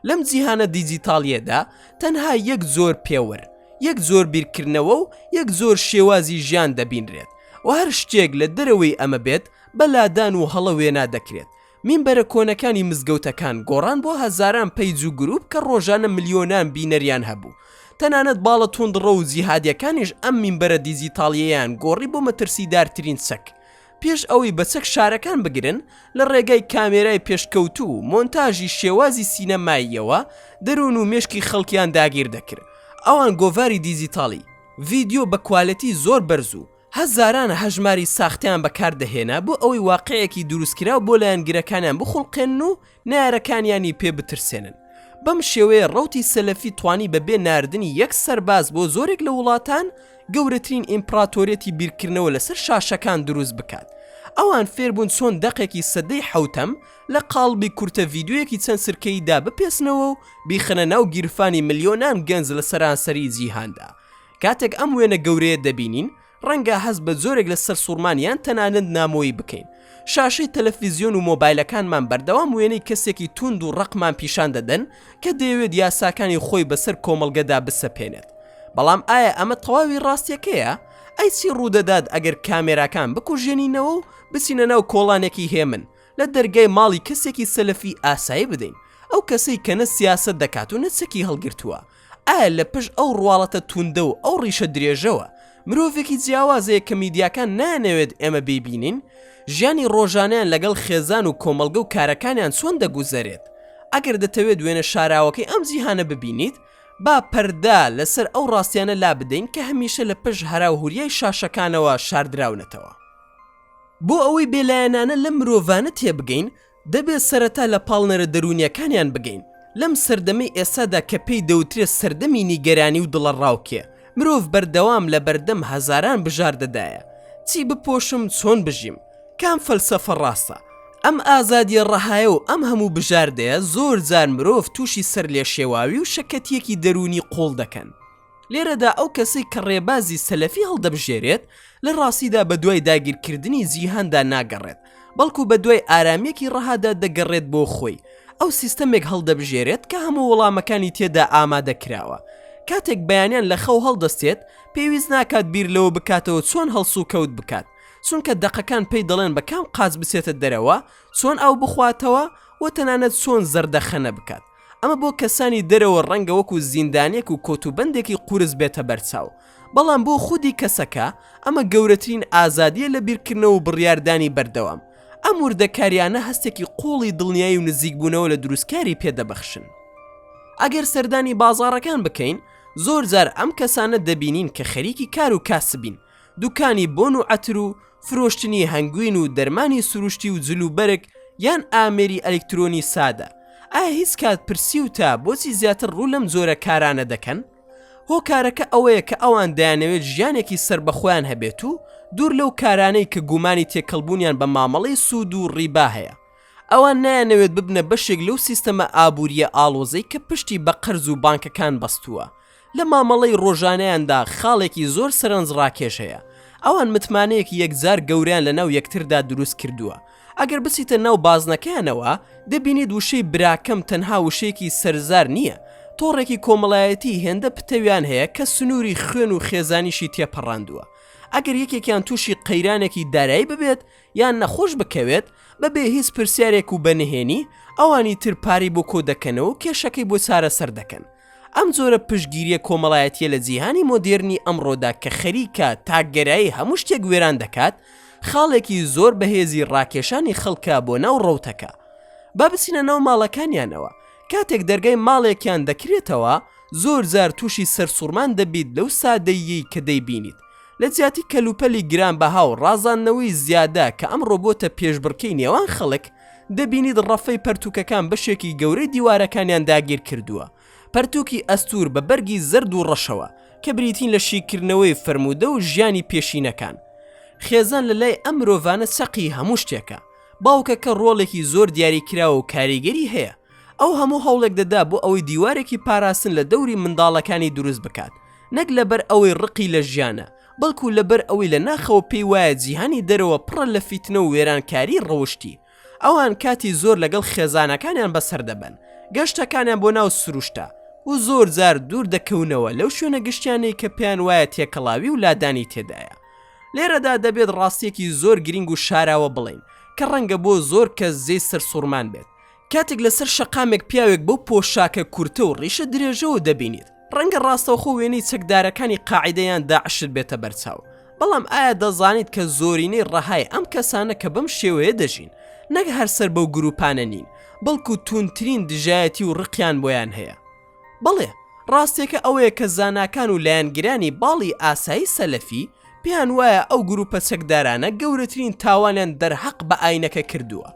لەم جیهانە دیجیتاڵییەدا تەنها یەک جۆر پێوەر، یەک جۆر بیرکردنەوە و یەک جۆر شێوازی ژیان دەبینرێت و هەر شتێک لە دەرەوەی ئەمە بێت بە لادان و هەڵە وێنا دەکرێت. مینبەرە کۆنەکانی مزگەوتەکان گۆڕان بۆ هەزاران پەیج و گروپ کە ڕۆژانە ملیۆنان بینەریان هەبوو. تەنانەت باڵە توندڕەو و جیهادیەکانیش ئەم مینبەرە دیجیتاڵیەیان گۆڕی بۆ مەترسیدارترین چەک. پێش ئەوەی بە چەک شارەکان بگرن، لە ڕێگای کامێرای پێشکەوتوو و مۆنتاژی شێوازی سینەماییەوە دەروون و مێشکی خەڵکیان داگیر دەکرد. ئەوان گۆڤاری دیجیتاڵی، ڤیدیۆ بە کوالێتی زۆر بەرز و هەزاران هەژماری ساختەیان بەکار دەهێنا بۆ ئەوەی واقیعێکی دروستکراو بۆ لایەنگرەکانیان بخوڵقێنن و نەیارەکانیانی پێ بترسێنن. بەم شێوەیە ڕەوتی سەلەفی توانی بە بێ ناردنی یەک سەرباز بۆ زۆرێک لە وڵاتان، گەورەترین ئیمپڕاتۆریەتی بیرکردنەوە لەسەر شاشەکان دروست بکات. ئەوان فێربوون چۆن دەقێکی سەدەی حەوتەم لە قاڵبی کورتە ڤیدیۆیەکی چەند سرکەییدا بپێچنەوە و بیخەنە ناو گیرفانی ملیۆنان گەنج لە سەرانسەری جیهاندا. کاتێک ئەم وێنە گەورەیە دەبینین، ڕەنگە هەست بە جۆرێک لە سەرسوڕمان یان تەنانەت نامۆیی بکەین. شاشەی تەلەفیزیۆن و مۆبایلەکانمان بەردەوام وێنەی کەسێکی توند و ڕەقمان پیشان دەدەن کە دەیەوێت یاساکانی خۆی بەسەر کۆمەڵگەدا بسەپێنێت. بەڵام ئایا ئەمە تەواوی ڕاستیەکەیە؟ ئەی چی ڕوودەدات ئەگەر کامێراکان بکوژێنینەوە و بچینە ناو کۆڵانێکی هێمن، لە دەرگای ماڵی کەسێکی سەلەفی ئاسایی بدەین، ئەو کەسەی کە نە سیاسەت دەکات و نە چەکی هەڵگرتووە؟ ئایا لە پشت ئەو ڕواڵەتە توندە و ئەو ڕیشە درێژەوە مرۆڤێکی جیاواز هەیە کە میدیاکان نایانەوێت ئێمە بیبینین؟ ژیانی ڕۆژانەیان لەگەڵ خێزان و کۆمەڵگە و کارەکانیان چۆن دەگوزەرێت؟ ئەگەر دەتەوێت وێنە شاراوەکەی ئەم جیهانە ببینیت، با پەردە لەسەر ئەو ڕاستیانە لابدەین کە هەمیشە لە پشت هەراوهوریای شاشەکانەوە شاردراونەتەوە. بۆ ئەوەی بێلایەنانە لەم مرۆڤانە تێبگەین، دەبێت سەرەتا لە پاڵنەرە دەروونییەکانیان بگەین. لەم سەردەمەی ئێستادا کە پێی دەوترێت سەردەمی نیگەرانی و دڵەڕاوکێ، مرۆڤ بەردەوام لەبەردەم هەزاران بژاردەدایە. چی بپۆشم، چۆن بژیم؟ کام فەلسەفە ڕاستە؟ ئەم ئازادییە ڕەهایە و ئەم هەموو بژاردەیە زۆر جار مرۆڤ تووشی سەرلێشێواوی و شەکەتییەکی دەروونی قووڵ دەکەن. لێرەدا ئەو کەسەی کە ڕێبازی سەلەفی هەڵدەبژێرێت، لە ڕاستیدا بەدوای داگیرکردنی جیهاندا ناگەڕێت، بەڵکو بەدوای ئارامییەکی ڕەهادا دەگەڕێت بۆ خۆی. ئەو سیستەمێک هەڵدەبژێرێت کە هەموو وەڵامەکانی تێدا ئامادە کراوە. کاتێک بەیانیان لە خەو هەڵدەستێت، پێویست ناکات بیر لەوە بکاتەوە چۆن هەڵسوکەوت بکات، چونکە دەقەکان پێی دەڵێن بە کام قاچ بچێتە دەرەوە، چۆن ئاو بخواتەوە و تەنانەت چۆن زەردەخەنە بکات. ئەمە بۆ کەسانی دەرەوە ڕەنگە وەکو زیندانێک و کۆتوبەندێکی قورس بێتە بەرچاو، بەڵام بۆ خودی کەسەکە ئەمە گەورەترین ئازادییە لە بیرکردنەوە و بڕیاردانی بەردەوام. ئەم وردەکارییانە هەستێکی قووڵی دڵنیایی و نزیکبوونەوە لە دروستکاری پێدەبەخشن. ئەگەر سەردانی بازاڕەکان بکەین، زۆرجار ئەم کەسانە دەبینین کە خەریکی کار و کاسبین، دوکانی بۆن و عەتر و فرۆشتنی هەنگوین و دەرمانی سروشتی و جل و بەرگ یان ئامێری ئەلیکترۆنی سادە، ئایا هیچ کات پرسیوتە بۆچی زیاتر ڕوو لەم جۆرە کارانە دەکەن؟ هۆکارەکە ئەوەیە کە ئەوان دەیانەوێت ژیانێکی سەربەخۆیان هەبێت و دوور لەو کارانەی کە گومانی تێکەڵبوونیان بە مامەڵەی سوود و ڕیبا هەیە. ئەوان نایانەوێت ببنە بەشێک لەو سیستەمە ئابوورییە ئاڵۆزەی کە پشتی بە قەرز و بانکەکان بەستووە. لە مامەڵەی ڕۆژانەیاندا خاڵێکی زۆر سەرنجڕاکێش هەیە، ئەوان متمانەیەکی یەکجار گەورەیان لەناو یەکتردا دروست کردووە. ئەگەر بچیتە ناو بازنەکەیانەوە، دەبینیت وشەی براکەم تەنها وشەیەکی سەرزار نییە، تۆڕێکی کۆمەڵایەتیی هێندە پتەویان هەیە کە سنووری خوێن و خێزانیشی تێپەڕاندووە. ئەگەر یەکێکیان تووشی قەیرانێکی دارایی ببێت یان نەخۆش بکەوێت، بەبێ هیچ پرسیارێک و بە نهێنی، ئەوانی تر پارەی بۆ کۆدەکەنەوە و کێشەکەی بۆ چارەسەر دەکەن. ئەم جۆرە پشتگیرییە کۆمەڵایەتییە لە جیهانی مۆدێرنی ئەمڕۆدا کە خەریکە تاکگەرایی هەموو شتێک وێران دەکات، خاڵێکی زۆر بەهێزی ڕاکێشانی خەڵکە بۆ ناو ڕەوتەکە. با بچینە ناو ماڵەکانیانەوە. کاتێک دەرگای ماڵێکیان دەکرێتەوە، زۆر جار تووشی سەرسوڕمان دەبیت لەو سادەییەی کە دەیبینیت. لە جیاتی کەلوپەلی گرانبەها و ڕازاندنەوەی زیادە کە ئەمڕۆ بۆتە پێشبڕکێی نێوان خەڵک، دەبینیت ڕەفەی پەرتووکەکان بەشێکی گەورەی دیوارەکانیان داگیر کردووە. پەرتووکی ئەستوور بە بەرگی زەرد و ڕەشەوە، کە بریتین لە شیکردنەوەی فەرموودە و ژیانی پێشینەکان. خێزان لە لای ئەم مرۆڤانە چەقی هەموو شتێکە. باوکەکە ڕۆڵێکی زۆر دیاریکراو و کاریگەری هەیە. ئەو هەموو هەوڵێک دەدا بۆ ئەوەی دیوارێکی پاراستن لە دەوری منداڵەکانی دروست بکات. نەک لەبەر ئەوەی ڕقی لە ژیانە، بەڵکو لەبەر ئەوەی لە ناخەوە پێی وایە جیهانی دەرەوە پڕە لە فیتنە و وێرانکاریی ڕەوشتی. ئەوان کاتی زۆر لەگەڵ خێزانەکانیان بەسەر دەبەن، گەشتەکانیان بۆ ناو سروشتە و زۆر جار دوور دەکەونەوە لەو شوێنە گشتیانەی کە پێیان وایە تێکەڵاوی و لادانی تێدایە. لێرەدا دەبێت ڕاستییەکی زۆر گرینگ و شاراوە بڵێین کە ڕەنگە بۆ زۆر کەس جێی سەرسوڕمان بێت. کاتێک لەسەر شەقامێک پیاوێک بەو پۆشاکە کورتە و ڕیشە درێژەوە دەبینیت، ڕەنگە ڕاستەوخۆ وێنەی چەکدارەکانی قاعیدە یان داعشت بێتە بەرچاو، بەڵام ئایا دەزانیت کە زۆرینەی ڕەهای ئەم کەسانە کە بەم شێوەیە دەژین، نەک هەر سەر بەو گروپانە نین، بەڵکو توندترین دژایەتی و ڕقیان بۆیان هەیە؟ بەڵێ، ڕاستیەکە ئەوەیە کە زاناکان و لایەنگرانی باڵی ئاسایی سەلەفی پێیان وایە ئەو گروپە چەکدارانە گەورەترین تاوانیان دەرهەق بە ئاینەکە کردووە.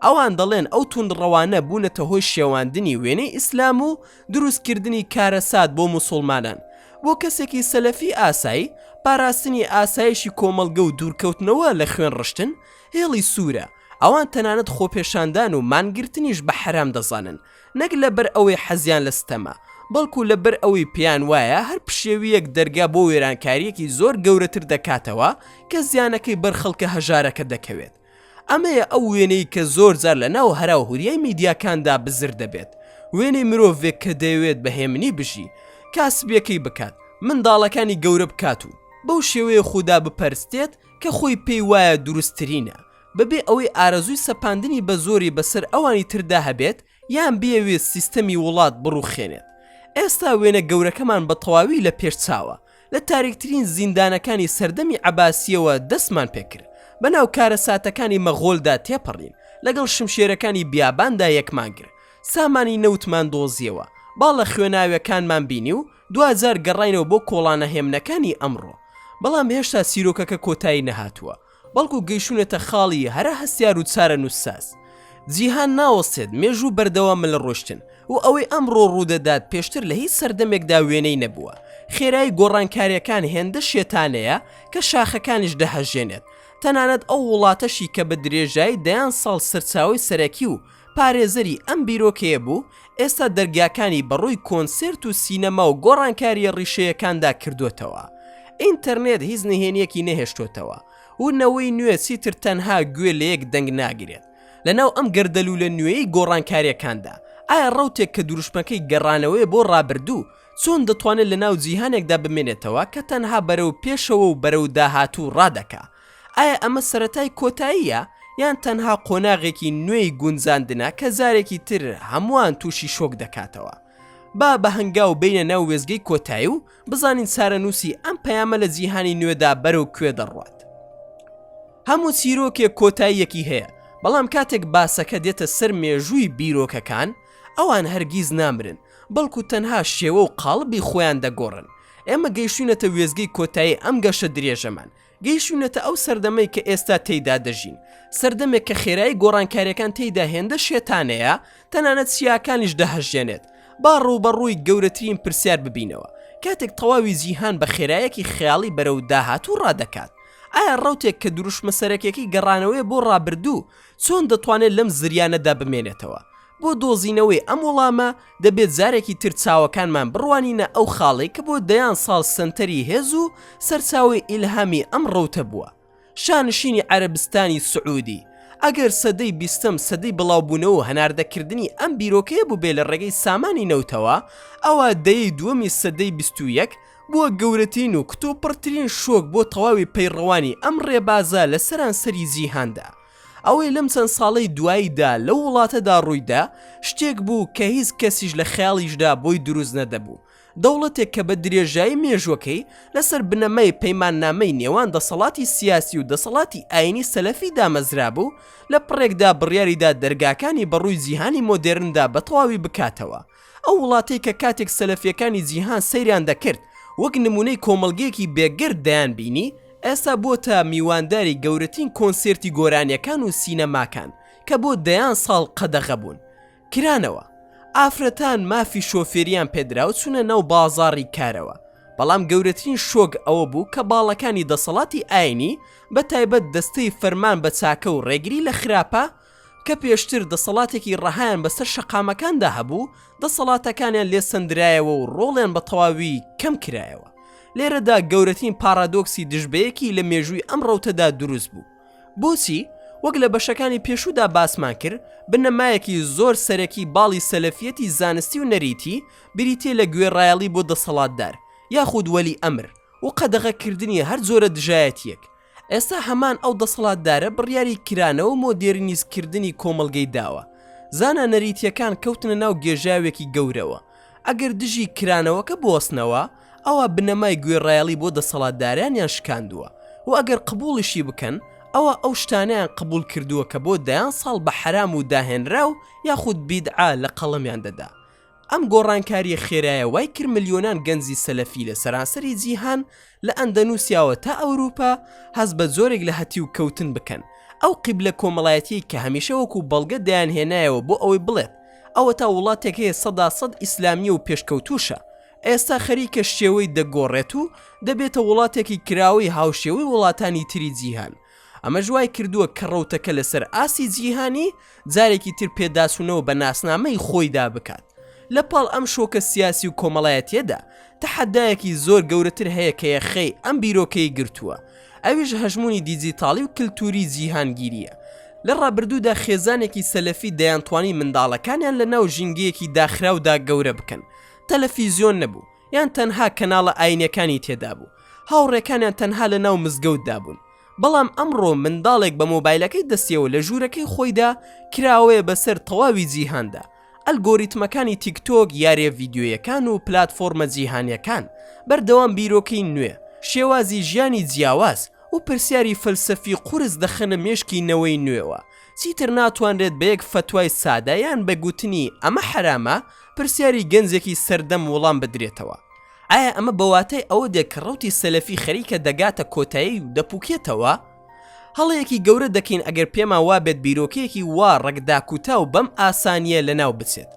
ئەوان دەڵێن ئەو توندڕەوانە بوونەتە هۆی شێواندنی وێنەی ئیسلام و دروستکردنی کارەسات بۆ موسوڵمانان. بۆ کەسێکی سەلەفی ئاسایی، پاراستنی ئاسایشی کۆمەڵگە و دوورکەوتنەوە لە خوێن ڕشتن هێڵی سوورە، ئەوان تەنانەت خۆپێشاندان و مانگرتنیش بە حەرام دەزانن، نەک لەبەر ئەوەی حەزیان لە ستەمە، بەڵکو لەبەر ئەوەی پێیان وایە هەر پشێوییەک دەرگا بۆ وێرانکارییەکی زۆر گەورەتر دەکاتەوە کە زیانەکەی بەر خەڵکە هەژارەکە دەکەوێت. ئەمەیە ئەو وێنەی کە زۆرجار لە ناو هەراو هوریای میدیاکاندا بزر دەبێت، وێنەی مرۆڤێک کە دەیەوێت بە هێمنی بژی، کاسبیەکەی بکات، منداڵەکانی گەورە بکات و بەو شێوەیە خودا بپەرستێت کە خۆی پێی وایە دروستترینە، بەبێ ئەوەی ئارەزووی سەپاندنی بە زۆری بەسەر ئەوانی تردا هەبێت یان بیەوێت سیستەمی وڵات بڕوخێنێت. ئێستا وێنە گەورەکەمان بە تەواوی لە پێش چاوە، لە تاریکترین زیندانەکانی سەردەمی عەباسییەوە دەستمان پێکرد، بەناو کارەساتەکانی مەغۆلدا تێپەڕین، لەگەڵ شمشێرەکانی بیاباندا یەکمان گرت، سامانی نەوتمان دۆزییەوە، باڵە خوێناویەکانمان بینی و دواجار گەڕاینەوە بۆ کۆڵانە هێمنەکانی ئەمڕۆ. بەڵام هێشتا چیرۆکەکە کۆتایی نەهاتووە. بەڵکو گەیشتوونەتە خاڵی هەرە هەستیار و چارەنووسساز. جیهان ناوەستێت، مێژوو بەردەوامە لە ڕۆشتن و ئەوەی ئەمڕۆ ڕوودەدات پێشتر لە هیچ سەردەمێکدا وێنەی نەبووە. خێرایی گۆڕانکارییەکان هێندە شێتانەیە کە شاخەکانیش دەهەژێنێت. تەنانەت ئەو وڵاتەشی کە بە درێژایی دەیان ساڵ سەرچاوەی سەرەکی و پارێزەری ئەم بیرۆکەیە بوو، ئێستا دەرگاکانی بەڕووی کۆنسێرت و سینەما و گۆڕانکارییە ڕیشەیەکاندا کردۆتەوە. ئینتەرنێت هیچ نهێنییەکی نەهێشتۆتەوە و نەوەی نوێ چیتر تەنها گوێ لە یەک دەنگ ناگرێت. لەناو ئەم گەردەلوولە نوێیەی گۆڕانکارییەکاندا، ئایا ڕەوتێک کە دروشمەکەی گەڕانەوەیە بۆ ڕابردوو، چۆن دەتوانێت لەناو جیهانێکدا بمێنێتەوە کە تەنها بەرەو پێشەوە و بەرەو داهاتوو ڕادەکا؟ ئایا ئەمە سەرەتای کۆتاییە یان تەنها قۆناغێکی نوێی گونجاندنە کە جارێکی تر هەمووان تووشی شۆک دەکاتەوە؟ با بە هەنگاو بێینە ناو وێستگەی کۆتایی و بزانین چارەنووسی ئەم پەیامە لە جیهانی نوێدا بەرەو کوێ دەڕوات. هەموو چیرۆکێک کۆتاییەکی هەیە، بەڵام کاتێک باسەکە دێتە سەر مێژووی بیرۆکەکان، ئەوان هەرگیز نامرن، بەڵکو تەنها شێوە و قاڵبی خۆیان دەگۆڕن. ئێمە گەیشتوینەتە وێستگەی کۆتایی ئەم گەشە درێژەمان، گەیشتوینەتە ئەو سەردەمەی کە ئێستا تێیدا دەژین، سەردەمێک کە خێرایی گۆڕانکاریەکان تێیدا هێندە شێتانەیە تەنانەت چیاکانیش دەهەژێنێت. با ڕووبەڕووی گەورەترین پرسیار ببینەوە، کاتێک تەواوی جیهان بە خێرایەکی خەیاڵی بەرەو داهاتوو ڕادەکات، ئایا ڕەوتێک کە دروشمە سەرەکیەکەی گەڕانەوەیە بۆ ڕابردوو، چۆن دەتوانێت لەم زریانەدا بمێنێتەوە؟ بۆ دۆزینەوەی ئەم وەڵامە، دەبێت جارێکی تر چاوەکانمان بڕوانینە ئەو خاڵەی کە بۆ دەیان ساڵ سەنتەری هێز و سەرچاوەی ئیلهامی ئەم ڕەوتە بووە، شانشینی عەرەبستانی سعودی. ئەگەر سەدەی بیستەم سەدەی بڵاوبوونەوە و هەناردەکردنی ئەم بیرۆکەیە بووبێ لە ڕێگەی سامانی نەوتەوە، ئەوا دەیەی دووەمی سەدەی 21 بووە گەورەترین و کتوپڕترین شۆک بۆ تەواوی پەیڕەوانی ئەم ڕێبازە لە سەرانسەری جیهاندا. ئەوەی لەم چەند ساڵەی دواییدا لەو وڵاتەدا ڕوویدا، شتێک بوو کە هیچ کەسیش لە خەیاڵیشدا بۆی دروست نەدەبوو. دەوڵەتێک کە بە درێژایی مێژووەکەی لەسەر بنەمای پەیماننامەی نێوان دەسەڵاتی سیاسی و دەسەڵاتی ئایینی سەلەفی دامەزرابوو، لە پڕێکدا بڕیاریدا دەرگاکانی بەڕووی جیهانی مۆدێرندا بەتەواوی بکاتەوە. ئەو وڵاتەی کە کاتێک سەلەفییەکانی جیهان سەیریان دەکرد وەک نموونەی کۆمەڵگەیەکی بێگەرد دەیانبینی، ئێستا بووەتە میوانداری گەورەترین کۆنسێرتی گۆرانییەکان و سینەماکان کە بۆ دەیان ساڵ قەدەغە بوون کرانەوە. ئافرەتان مافی شۆفێریان پێدرا و چوونە ناو بازاڕی کارەوە. بەڵام گەورەترین شۆک ئەوە بوو کە باڵەکانی دەسەڵاتی ئایینی، بە تایبەت دەستەی فەرمان بە چاکە و ڕێگری لە خراپە، کە پێشتر دەسەڵاتێکی ڕەهایان بەسەر شەقامەکاندا هەبوو، دەسەڵاتەکانیان لێ سەندرایەوە و ڕۆڵیان بە تەواوی کەم کرایەوە. لێرەدا گەورەترین پاڕادۆکسی دژبەیەکی لە مێژووی ئەم ڕەوتەدا دروست بوو. بۆچی؟ وەک لە بەشەکانی پێشوودا باسمان کرد، بنەمایەکی زۆر سەرەکی باڵی سەلەفیەتی زانستی و نەریتی بریتییە لە گوێڕایەڵی بۆ دەسەڵاتدار یاخود وەلی ئەمر و قەدەغەکردنی هەر جۆرە دژایەتییەک. ئێستا هەمان ئەو دەسەڵاتدارە بڕیاری کرانەوە و مۆدێرنیزکردنی کۆمەڵگەی داوە. زانا نەریتییەکان کەوتنە ناو گێژاوێکی گەورەوە. ئەگەر دژی کرانەوەکە بوەستنەوە، ئەوا بنەمای گوێڕایەڵی بۆ دەسەڵاتدارانیان شکاندووە و ئەگەر قبوڵیشی بکەن، ئەوا ئەو شتانەیان قبوڵ کردووە کە بۆ دەیان ساڵ بە حەرام و داهێنراو یاخود بیدعە لە قەڵەمیان دەدا. ئەم گۆڕانکارییە خێرایە وای کرد ملیۆنان گەنجی سەلەفی لە سەرانسەری جیهان لە ئەندەنوسیاوە تا ئەوروپا هەست بە جۆرێک لە هەتیو کەوتن بکەن، ئەو قیبلە کۆمەڵایەتیەی کە هەمیشە وەکو بەڵگە دەیانهێنایەوە بۆ ئەوەی بڵێت ئەوەتا وڵاتێک هەیە 100% ئیسلامییە و پێشکەوتووشە. ئێستا خەریکە شێوەی دەگۆڕێت و دەبێتە وڵاتێکی کراوەی هاوشێوەی وڵاتانی تری جیهان. ئەمەش وای کردووە کە ڕەوتەکە لەسەر ئاستی جیهانی جارێکی تر پێداچوونەوە بە ناسنامەی خۆیدا بکات. لە پاڵ ئەم شۆکە سیاسی و کۆمەڵایەتییەدا، تەحەدایەکی زۆر گەورەتر هەیە کە یەخەی ئەم بیرۆکەی گرتووە، ئەویش هەژموونی دیجیتاڵی و کلتووری جیهانگیرییە. لە ڕابردوودا خێزانێکی سەلەفی دەیانتوانی منداڵەکانیان لە ناو ژینگەیەکی داخراودا گەورە بکەن، تەلەفیزیۆن نەبوو، یان تەنها کەناڵە ئاینیەکانی تێدابوو، هاوڕێکانیان تەنها لە ناو مزگەوتدا بوون. بەڵام ئەمڕۆ منداڵێک بە مۆبایلەکەی دەستیەوە لە ژوورەکەی خۆیدا کراوەیە بەسەر تەواوی جیهاندا، ئەلگۆریتمەکانی تیکتۆک، یاریە ڤیدیۆیەکان و پلاتفۆرمە جیهانیەکان بەردەوام بیرۆکەی نوێ، شێوازی ژیانی جیاواز و پرسیاری فەلسەفی قورس دەخەنە مێشکی نەوەی نوێوە. چیتر ناتوانرێت بە یەک فەتوای سادە یان بە گوتنی ئەمە حەرامە پرسیاری گەنجێکی سەردەم وڵام بدرێتەوە. ئایا ئەمە بە واتای ئەوە دێت کە ڕەوتی سەلەفی خەریکە دەگاتە کۆتایی و دەپوکێتەوە؟ هەڵەیەکی گەورە دەکەین ئەگەر پێمان وابێت بیرۆکەیەکی وا ڕەگداکوتاو بەم ئاسانییە لەناو بچێت.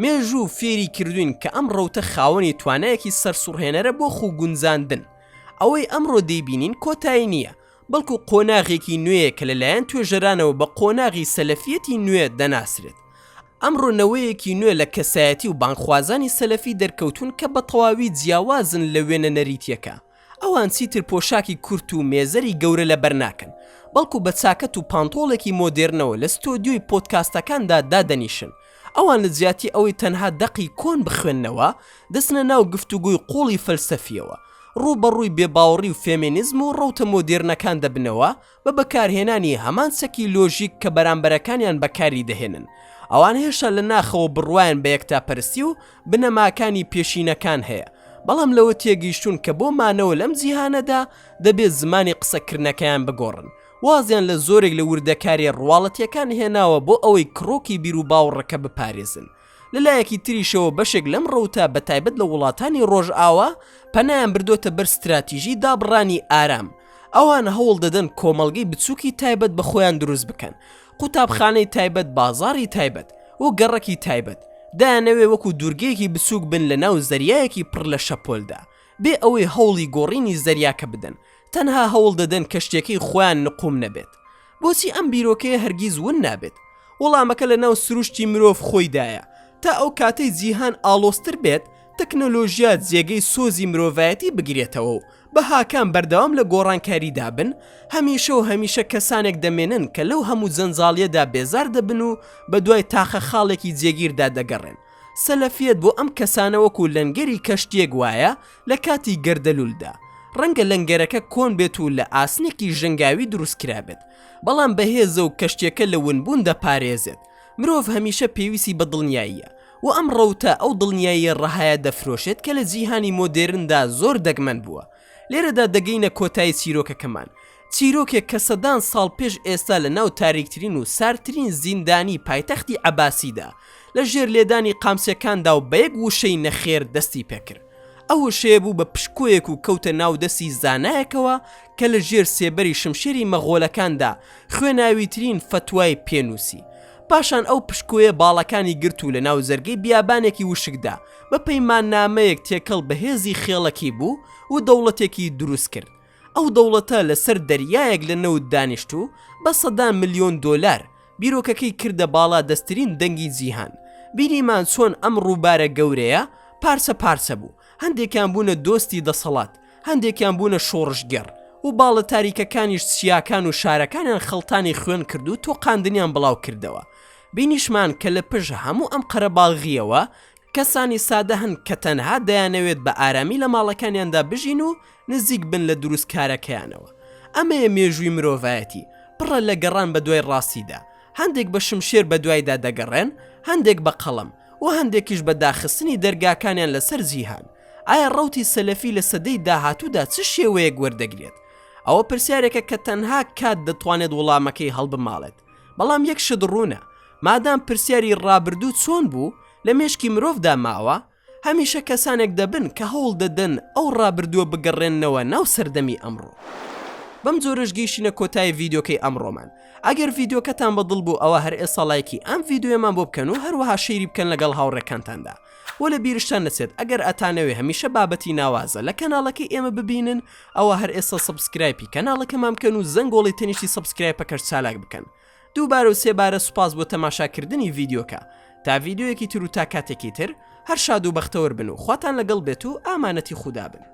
مێژوو فێری کردووین کە ئەم ڕەوتە خاوەنی توانایەکی سەرسوڕهێنەرە بۆ خوگونجاندن. ئەوەی ئەمڕۆ دەیبینین کۆتایی نییە، بەڵکو قۆناغێکی نوێیە کە لەلایەن توێژەرانەوە بە قۆناغی سەلەفیەتی نوێ دەناسرێت. ئەمڕۆ نەوەیەکی نوێ لە کەسایەتی و بانگخوازانی سەلەفی دەرکەوتوون کە بەتەواوی جیاوازن لە وێنە نەریتییەکە. ئەوان چیتر پۆشاکی کورت و مێزەری گەورە لەبەر ناکەن، بەڵکو بە چاکەت و پانتۆڵێکی مۆدێرنەوە لە ستۆدیۆی پۆدکاستەکاندا دادەنیشن. ئەوان لە جیاتی ئەوەی تەنها دەقی کۆن بخوێننەوە، دەچنە ناو گفتوگۆی قووڵی فەلسەفییەوە، ڕووبەڕووی بێباوەڕی و فێمینیزم و ڕەوتە مۆدێرنەکان دەبنەوە بە بەکارهێنانی هەمان چەکی لۆژیک کە بەرامبەرەکانیان بەکاری دەهێنن. ئەوان هێشتا لە ناخەوە بڕوایان بە یەکتاپەرستی و بنەماکانی پێشینەکان هەیە، بەڵام لەوە تێگەیشتوون کە بۆ مانەوە لەم جیهانەدا دەبێت زمانی قسەکردنەکەیان بگۆڕن. وازیان لە زۆرێک لە وردەکارییە ڕواڵەتییەکان هێناوە بۆ ئەوەی کڕۆکی بیروباوڕەکە بپارێزن. لە لایەکی تریشەوە بەشێک لەم ڕەوتە بە تایبەت لە وڵاتانی ڕۆژئاوا پەنایان بردۆتە بەر ستراتیژی دابڕانی ئارام. ئەوان هەوڵ دەدەن کۆمەڵگەی بچووکی تایبەت بە خۆیان دروست بکەن، قوتابخانەی تایبەت، بازاڕی تایبەت، و گەڕەکی تایبەت. دەیانەوێ وەکو دوورگەیەکی بچووک بن لە ناو زەریایەکی پڕ لە شەپۆلدا، بێ ئەوەی هەوڵی گۆڕینی زەریاکە بدەن، تەنها هەوڵ دەدەن کەشتیەکەی خۆیان نقوم نەبێت. بۆچی ئەم بیرۆکەیە هەرگیز ون نابێت؟ وەڵامەکە لە ناو سروشتی مرۆڤ خۆیدایە. تا ئەو کاتەی جیهان ئاڵۆزتر بێت، تەکنۆلۆژیا جێگەی سۆزی مرۆڤایەتی بگرێتەوە و بەهاکان بەردەوام لە گۆڕانکاریدا بن، هەمیشە و هەمیشە کەسانێک دەمێنن کە لەو هەموو جەنجاڵییەدا بێزار دەبن و بەدوای تاقە خاڵێکی جێگیردا دەگەڕێن. سەلەفیەت بۆ ئەم کەسانە وەکو لەنگەری کەشتییەک وایە لە کاتی گەردەلوولدا. ڕەنگە لەنگەرەکە کۆن بێت و لە ئاسنێکی ژەنگاوی دروست کرابێت، بەڵام بەهێزە و کەشتییەکە لە ونبوون دەپارێزێت. مرۆڤ هەمیشە پێویستی بە دڵنیاییە و ئەم ڕەوتە ئەو دڵنیاییە ڕەهایە دەفرۆشێت کە لە جیهانی مۆدێرندا زۆر دەگمەن بووە. لێرەدا دەگەینە کۆتایی چیرۆکەکەمان. چیرۆکێک کە سەدان ساڵ پێش ئێستا لە ناو تاریکترین و ساردترین زیندانی پایتەختی عەباسیدا، لە ژێر لێدانی قامچیەکاندا و بە یەک وشەی نەخێر دەستی پێکرد. ئەو وشەیە بوو بە پشکۆیەک و کەوتە ناو دەستی زانایەکەوە کە لە ژێر سێبەری شمشێری مەغۆلەکاندا خوێناویترین فەتوای پێ نووسی. پاشان ئەو پشکۆیە باڵەکانی گرت و لە ناو جەرگەی بیابانێکی وشکدا بە پەیماننامەیەک تێکەڵ بە هێزی خێڵەکی بوو و دەوڵەتێکی دروست کرد. ئەو دەوڵەتە لەسەر دەریایەک لە نەوت دانیشت و بە سەدان ملیۆن دۆلار بیرۆکەکەی کردە باڵا دەستترین دەنگی جیهان. بینیمان چۆن ئەم ڕووبارە گەورەیە پارچە پارچە بوو، هەندێکیان بوونە دۆستی دەسەڵات، هەندێکیان بوونە شۆڕشگێڕ و باڵە تاریکەکانیش چیاکان و شارەکانیان خەڵتانی خوێن کرد و تۆقاندنیان بڵاو کردەوە. بینیشمان کە لە پشت هەموو ئەم قەرەباڵغییەوە کەسانی سادە هەن کە تەنها دەیانەوێت بە ئارامی لە ماڵەکانیاندا بژین و نزیک بن لە دروستکارەکەیانەوە. ئەمەیە مێژووی مرۆڤایەتی، پڕە لە گەڕان بەدوای ڕاستیدا. هەندێک بە شمشێر بەدوایدا دەگەڕێن، هەندێک بە قەڵەم، و هەندێکیش بە داخستنی دەرگاکانیان لەسەر جیهان. ئایا ڕەوتی سەلەفی لە سەدەی داهاتوودا چ شێوەیەک وەردەگرێت؟ ئەوە پرسیارێکە کە تەنها کات دەتوانێت وەڵامەکەی هەڵبماڵێت. بەڵام یەک شت ڕوونە، مادام پرسیاری ڕابردوو چۆن بوو لە مێشکی مرۆڤدا ماوە، هەمیشە کەسانێک دەبن کە هەوڵ دەدەن ئەو ڕابردووە بگەڕێننەوە ناو سەردەمی ئەمڕۆ. بەم جۆرەش گەیشتینە کۆتایی ڤیدیۆکەی ئەمڕۆمان. ئەگەر ڤیدیۆکەتان بە دڵ بوو ئەوا هەر ئێستا ڵایکی ئەم ڤیدیۆیەمان بۆ بکەن و هەروەها share ی بکەن لەگەڵ هاوڕێکانتاندا. وە لە بیرشتان نەچێت ئەگەر ئەتانەوێ هەمیشە بابەتی ناوازە لە کەناڵەکەی ئێمە ببینن ئەوا هەر ئێستا subscribe ی کەناڵەکەمان بکەن و زەنگۆڵی تەنیشتی subscribe ەکەش چالاک بکەن. دووبارە و سێبارە سوپاس بۆ تەماشاکردنی ڤیدیۆکە. تا ڤیدیۆیەکی تر و تا کاتێکی تر هەر شاد و بەختەوەر بن و خواتان لەگەڵ بێت و ئامانەتی خودا بن.